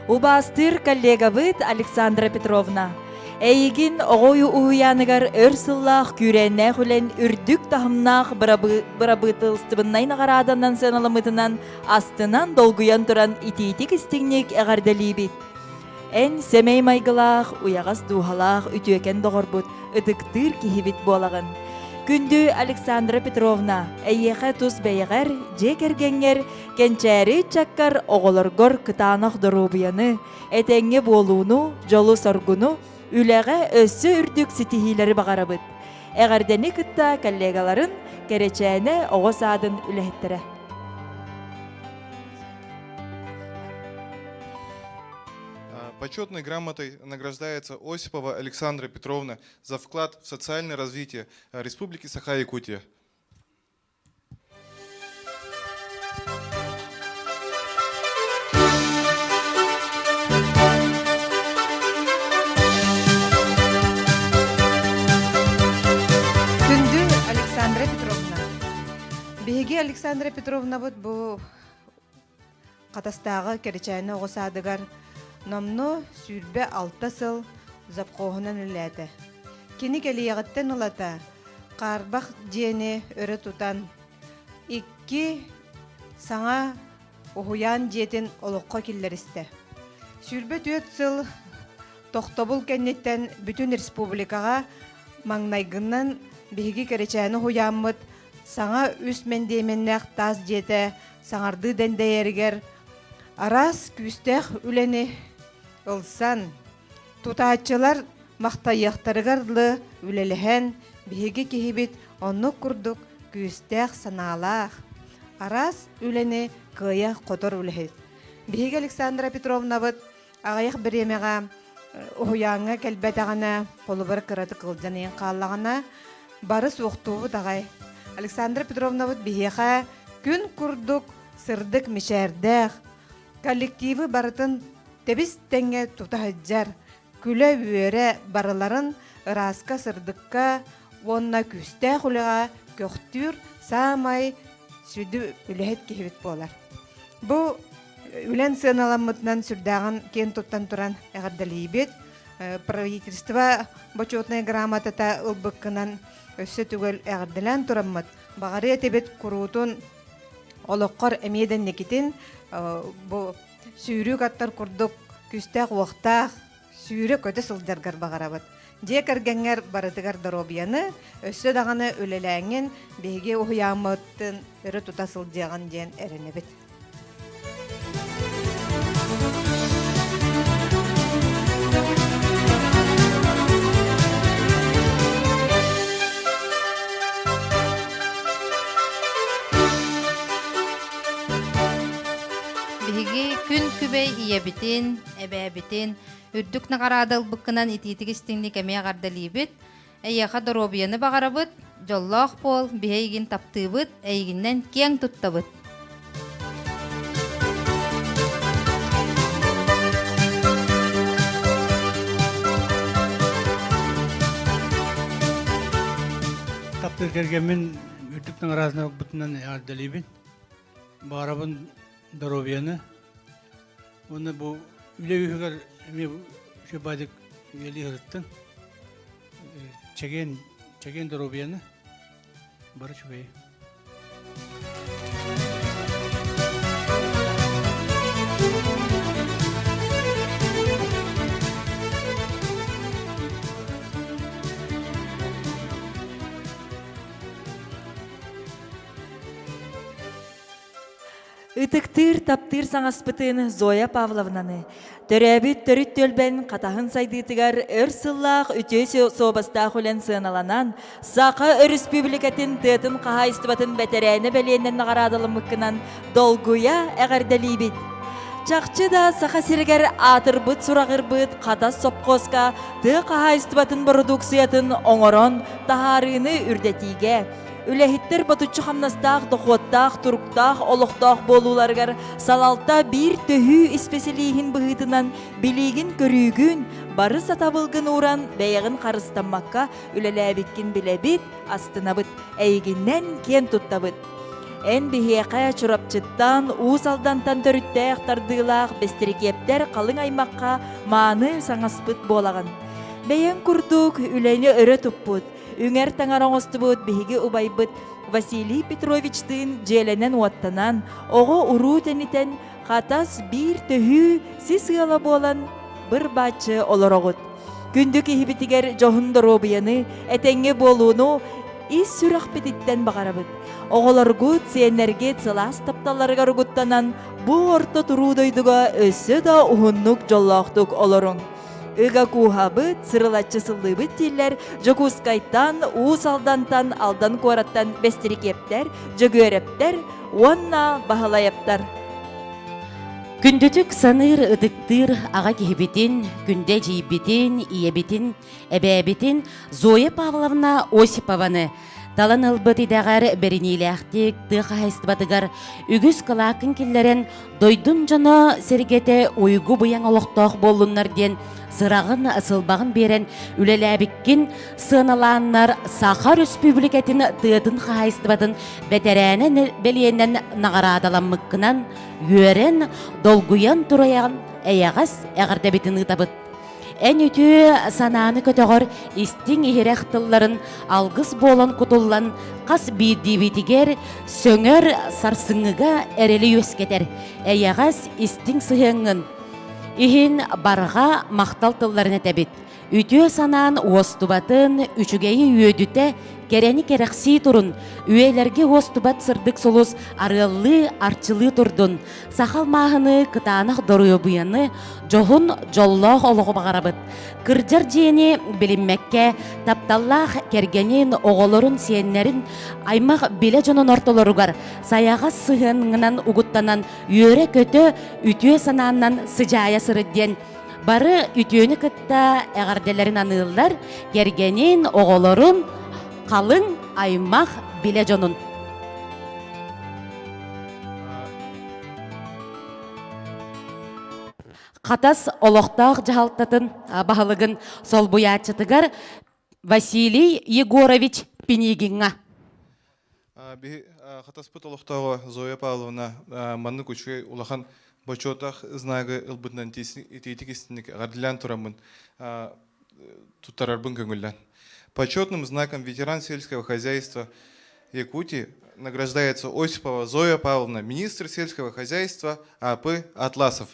Убаастыыр коллегабыт Александра Петровна, эйигин оҕо уһуйааныгар өр сыллаах күүрээннээх үлэн үрдүк таһымнаах бырабыыталыстыбыннай наҕарааданан сыаналаммытынан астынан долгуйан туран итиитик-истиҥник эҕэрдэлиибит. Эн сэмэй майгылаах, уйаҕас дууһалаах үтүөкэн доҕорбут, ытыктыыр киһибит буолаҕын. Күндү Александра Петровна, эйиэхэ тус бэйэҕэр, дьиэ кэргэҥҥэр, кэнчээри ыччаккар, оҕолоргор кытаанах доруобуйаны, этэҥҥэ буолууну, дьолу-соргуну, үлэҕэ өссө үрдүк ситиһиилэри баҕарабыт. Эҕэрдэни кытта коллегаларын Кэрэчээнэ оҕо саадын үлэһиттэрэ. Почетной грамотой награждается Осипова Александра Петровна за вклад в социальное развитие Республики Саха-Якутия. Күндү Александра Петровна. Биһиги Александра Петровнабыт бу Хатастааҕы Кэрэчээнэ оҕо саадыгар номнуо 26 сыл завхоһунан үлэлээтэ. Кини кэлиэҕиттэн ылата хаарбах дьиэни өрө тутан, икки саҥа уһуйаан дьиэтин олоххо киллэристэ. 24 сыл тохтобул кэнниттэн бүтүн республикаҕа маҥнайгынан биһиги Кэрэчээнэ уһуйааммыт саҥа үс мэндиэмэннээх таас дьиэтэ саҥардыы дэндэйэригэр араас күүстээх үлэни ылсан, тутааччылар махтайыахтарыгар дылы үлэлэһэн, биһиги киһибит оннук курдук күүстээх санаалаах, араас үлэни кыайа хотор үлэһит. Биһиги Александра Петровнабыт аҕыйах бириэмэҕэ уһуйааҥҥа кэлбэтэҕинэ, холобур кыратык кылдьан иһэн хааллаҕына, бары суохтуубут аҕай. Александра Петровнабыт биһиэхэ күн курдук сырдык мичээрдээх, коллективы барытын тэбис тэҥҥэ тута сылдьар, күлэ-үөрэ барыларын ырааска сырдыкка уонна күүстээх үлэҕэ көхтүүр саамай сүдү үлэһит киһибит буолар. Бу үлэн сыаналаммытынан сүрдээҕин киэн туттан туран эҕэрдэлиибит. Правительство бочуотунай грамотата ылбыккынан өссө түгэл эҕэрдэлээн тураммыт. Баҕарыа этибит куруутун олоххор эмиэ дэнникитин бу сүүрүүк аттар курдук күүстээх-уохтаах сүүрэ-көтө сылдьаргар баҕарабыт. Дьиэ кэргэҥҥэр барытыгар доруобуйаны, өссө даҕаны үлэлээҥҥин биһиги уһуйааммытын өрө тута сылдьыаҕын диэн эрэнэбит. Биһиги күн күбэй ийэбитин, эбээбитин үрдүк наҕараада ылбыккынан итиитик истиҥник эмиэ эҕэрдэлиибит. Эйиэхэ доруобуйаны баҕарабыт, дьоллоох буол, биһи эйигин таптыыбыт, эйигиннэн киэҥ туттабыт. Таптыыр кэргэммин үрдүк наҕарааданы ылбытынан эҕэрдэлиибин. Баҕарабын доруобуйаны Уонна бу үлэ үһүгэр эмиэ үчүгэй үлэлии сырыттын. Чэгиэн, чэгиэн доруобуйаны бары үчүгэй. Ытыктыыр, таптыыр саҥаспытын Зоя Павловнаны, төрөөбүт төрүт түөлбэн хатаһын сайдыытыгар өр сыллаах үтүө суобастаах үлэн сыаналанан, Саха Өрөспүүбүлүкэтин тыатын хаһаайыстыбатын бэтэрээнэ бэлиэнэн наҕараадаламмыккынан долгуйа эҕэрдэлиибит! Чахчы да Саха сиригэр аатырбыт сураҕырбыт Хатас сопхуоска тыа хаһаайыстыбатын бородууксуйатын оҥорон таһаарыыны үрдэтиигэ, Үлэһиттэр ботуччу хамнастаах, дохуоттаах, туруктаах, олохтоох буолууларыгар салалта биир төһүү испэсэлииһин быһыытынан билиигин-көрүүгүн, бары сатабылгын ууран бэйэҕин харыстаммакка үлэлээбиккин билэбит, астынабыт, эйигиннэн киэн туттабыт. Эн биһиэхэ Чурапчыттан, Уус Алдантан төрүттээх тардыылаах Бэстирикиэптэр халыҥ аймахха мааны саҥаспыт буолаҕын. Бэйэҥ курдук үлэни өрө туппут, Үҥэр таҥара оҥостубут биһиги убайбыт Василий Петровичтыын дьиэлэнэн-уоттанан, оҕо-уруу тэнитэн, Хатас биир төһүү сис ыала буолан быр-бааччы олороҕут. Күндү киһибитигэр дьоһун доруобуйаны, этэҥҥэ буолууну ис сүрэхпититтэн баҕарабыт. Оҕолоргут, сиэннэргит сылаас тапталларыгар угуттанан, бу орто туруу дойдуга өссө да уһуннук дьоллоохтук олоруҥ. Ыга кууһабыт, сырылаччы сыллыыбыт дииллэр Дьокуускайтан, Уус Алдантан, Алдан куораттан Бэстирикиэптэр, Дьөгүөрэптэр уонна Баһылайаптар. Күндүтүк саныыр, ытыктыыр аҕа киһибитин, күндэ эдьиийбитин, ийэбитин, эбээбитин Зоя Павловна Осипованы талан ылбыт идэҕэр бэриниилээхтик тыа хаһаайыстыбатыгар үгүс кылааккын киллэрэн дойдун дьоно сэргэтэ уйгу быйаҥ олохтоох буоллуннар диэн сыраҕын сылбаҕын биэрэн үлэлээбиккин сыаналааннар Саха Өрөспүүбүлүкэтин тыатын хаһаайыстыбатын бэтэрээнэ бэлиэнэн наҕараадаламмыккынан үөрэн, долгуйан турайан эйэҕэс эҕэрдэбитин ыытабыт. Эн үтүө санааны көтөҕөр истиҥ иһирэх тылларын алгыс буолан кутуллан хас биирдиибитигэр сөҥөр сарсыҥҥыга эрэли үөскэтэр эйэҕэс истиҥ сыһыаҥҥын иһин барҕа махтал тылларын этэбит. Үтүө санаан уостубатын, үчүгэйи үөдүтэ, кэрэни кэрэхсии турун, үйэлэргэ уостубат сырдык сулус арыаллыы, арчылыы турдун, саха алмааһыны, кытаанах доруобуйаны, дьоһун, дьоллоох олоҕу баҕарабыт. Кырдьар дьиэни билиммэккэ, тапталлаах кэргэнин, оҕолорун, сиэннэрин, аймах билэ дьонун ортолоругар сайаҕас сыһыаҥҥынан угуттанан, үөрэ-көтө, үтүө санааннан сыдьаайа сырыт диэн Бары үтүөнү кытта эҕэрдэлэрин аныыллар, кэргэнин, оҕолорун, халыҥ аймах билэ дьонун. Хатас олохтоох дьаһалтатын баһылыгын солбуйааччытыгар Василий Егорович Пинигиҥҥа. Биһи Хатаспыт олохтооҕо Зоя Павловна маннык үчүгэй улахан бочуотах знагы ылбытынан итиитик истинник эҕэрдэлээн тураммын туттарарбын көҥүллэн. Почетным знаком ветеран сельского хозяйства Якутии награждается Осипова Зоя Павловна, министр сельского хозяйства А.П. Атласов.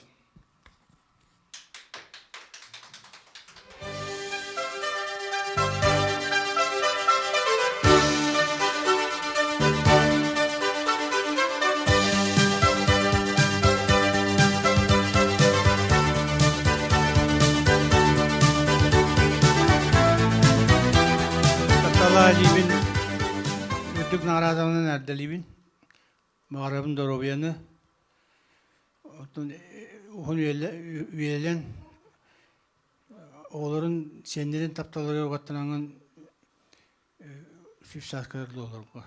Тапталаа диибин, үрдүк наҕараадаланан эрдэлиибин. Баҕарабын доруобуйаны, оттон уһун үйэлэн оҕолорун, сиэннэрин тапталларыгар угаттанаҥҥын сүүс сааскар олорго.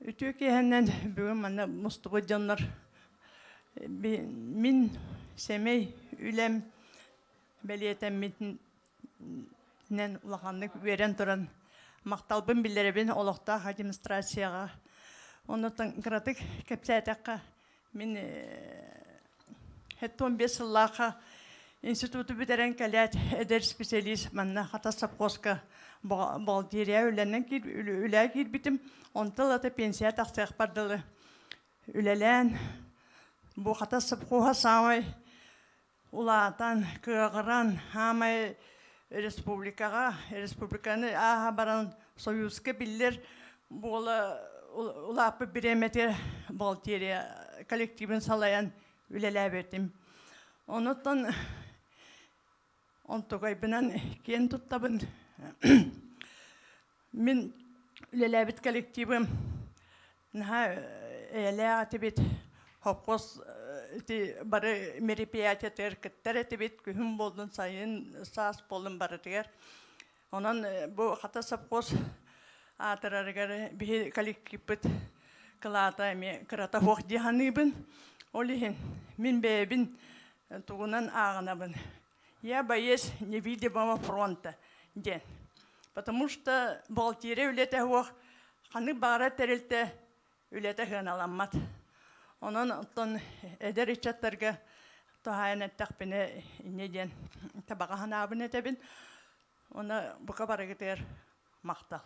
Үтүө киэһэннэн бүгүн манна мустубут дьоннор мин сэмэй үлэм бэлиэтэммитинэн улаханнык үөрэн туран махталбын биллэрэбин олохтоох администрацияҕа. Оннуттан кыратык кэпсээтэххэ мин 75 сыллаахха институту бүтэрэн кэлээт эдэр специалист манна Хатас совхозка бухгалтерия үлэнэн үлээ киирбитим. Онтон ылата пенсия тахсыахпар дылы үлэлээн бу Хатас совхоһа саамай улаатан, кыаҕыран, хаамай республикаҕа, республиканы ааһа баран Союзка биллэр буола улааппыт бириэмэтигэр бухгалтерия коллективын салайан үлэлээбитим. Онуттан онтугайбынан киэн туттабын. Мин үлэлээбит коллективым наһаа эйэлээх этибит. Хопхуос ити бары мероприятиятыгар кыттар этибит. Күһүн буоллун, сайын, саас буоллун барытыгар. Онон бу хата совхоз аатырарыгар биһи коллективпыт кылаата эмиэ кырата суох дии саныыбын. Ол иһин мин бэйэбин тугунан ааҕынабын. Я боец невидимого фронта диэн. Потому что бухгалтерия үлэтэ суох ханнык баҕарар тэрилтэ үлэтэ сыаналаммат. Онон оттон эдэр ыччаттарга туһаайан эттэхпинэ инньэ диэн табаҕа санаабын этэбин. Уонна бука барыгытыгар махтал.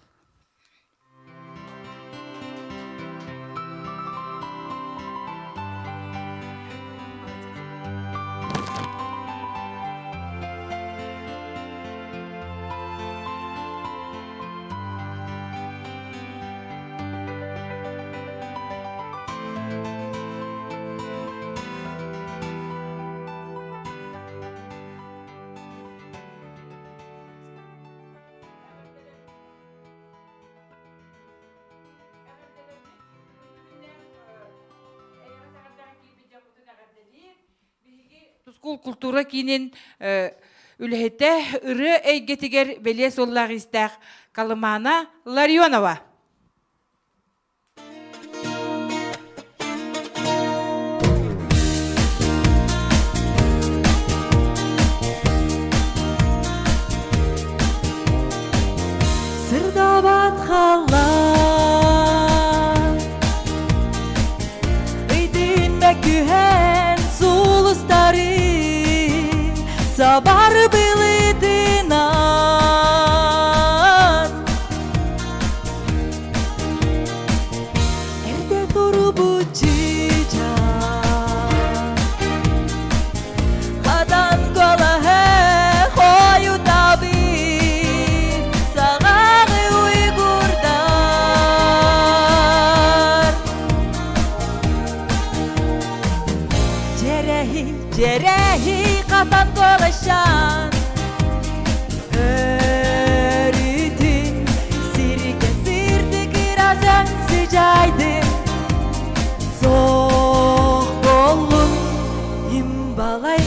Тускул култуура киинин үлэһитэ ырыа эйгэтигэр бэлиэ суоллаах иистээх Колымана Ларионова. Сырдабат халлаан Ыйдыын күһэн сулустары Сабар былытынан Эрдэ турбут чыычаах Хадан колаһы хойутабыт Саҕаҕы уйгурдар Дьэрэһи, дьэрэһи хатан колашан Өрүтүн сиргэ сырдык ыразан сыдьаайдым Суох буоллун имбалай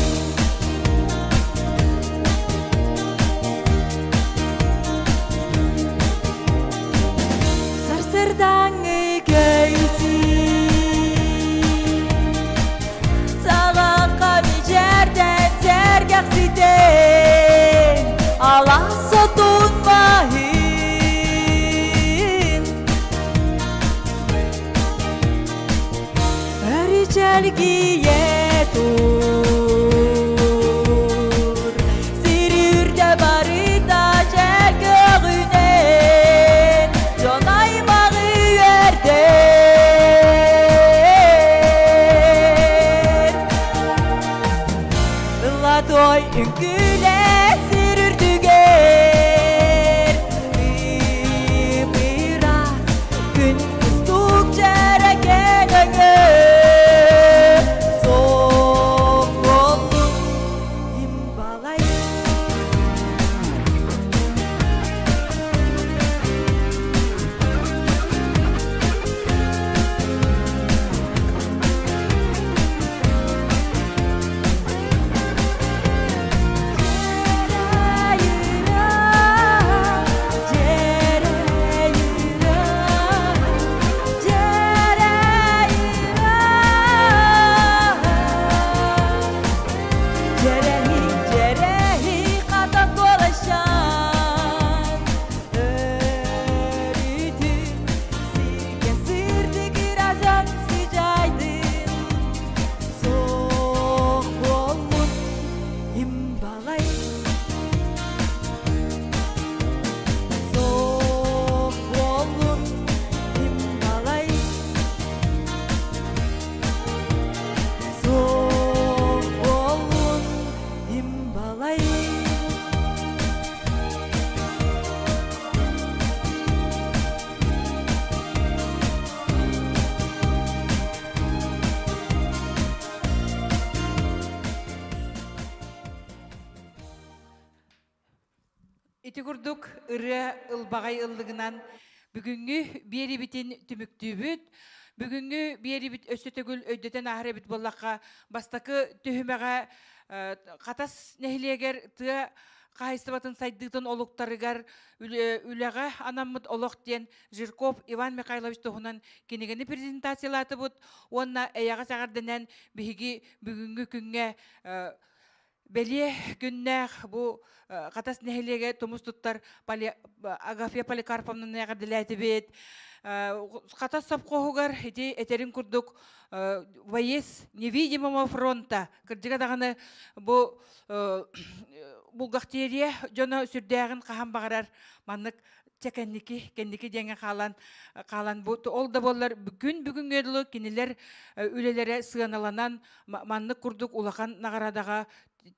Сарсырдааҥҥы көйсүү Саҕахха мичээрдэн сэргэхситэн Алаас сотун маһын Өрүчэлгийэ тур Сир үрдэ барыта дьэ көҕүнэн Дьон аймаҕы үөрдэр Ылла-той үҥкүүлэ сир үрдүгэр Ып-ыраас күн кустук дьэрэкээн өҥө Суох буоллун имбалай Дьэрэһи, дьэрэһи хатан куолашан Өрүтүн сиргэ сырдык ыразан сыдьаайдын Суох буоллун имбалай Суох буоллун имбалай Суох буоллун имбалай Ити курдук ырыа ылбаҕай ыллыгынан бүгүҥҥү биэрибитин түмүктүүбүт. Бүгүҥҥү биэрибит өссө төгүл өйдөтөн ааһар эбит буоллахха, бастакы түһүмэҕэ Хатас нэһилиэгэр тыа хаһайыстыбатын сайдыытын олуктарыгар үлэҕэ анаммыт олох диэн Жирков Иван Михайлович туһунан кинигэни презентациялаатыбыт уонна эйэҕэс эҕэрдэнэн биһиги бүгүҥҥү күҥҥэ Бэлиэ күннээх бу Хатас нэһилиэгэ тумус туттар Агафья Поликарповнаны эҕэрдэлээтибит. Хатас сопхуоһугар ити этэрин курдук боец невидимого фронта кырдьыга даҕаны бу булгахтерия дьоно сүрдээҕин хаһан баҕарар маннык чэ кэнники кэнники диэҥҥэ хаалан хаалан бу ол да буоллар күн бүгүҥҥэ дылы кинилэр үлэлэрэ сыаналанан маннык курдук улахан наҕарадаҕа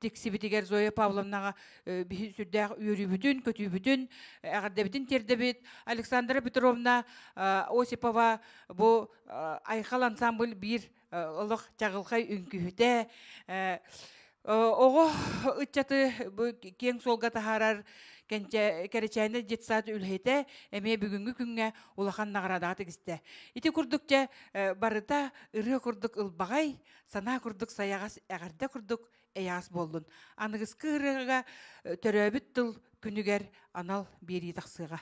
тиксибитигэр Зоя Павловнаҕа биһи сүрдээх үөрүүбүтүн, көтүүбүтүн, эҕэрдэбитин тиэрдэбит. Александра Петровна Осипова бу Айхал ансамбль биир олох чаҕылхай үҥкүүһүтэ оҕо ыччаты бу киэҥ суолга таһаарар Кэрэчээнэ детсад үлэһитэ эмиэ бүгүҥҥү күҥҥэ улахан наҕараадаҕа тигистэ. Ити курдук дьэ барыта ырыа курдук ылбаҕай, санаа курдук сайаҕас, эҕэрдэ курдук эйэҕэс буоллун. Аныгыскы ырыаҕа төрөөбүт тыл күнүгэр анал биэрии тахсыаҕа.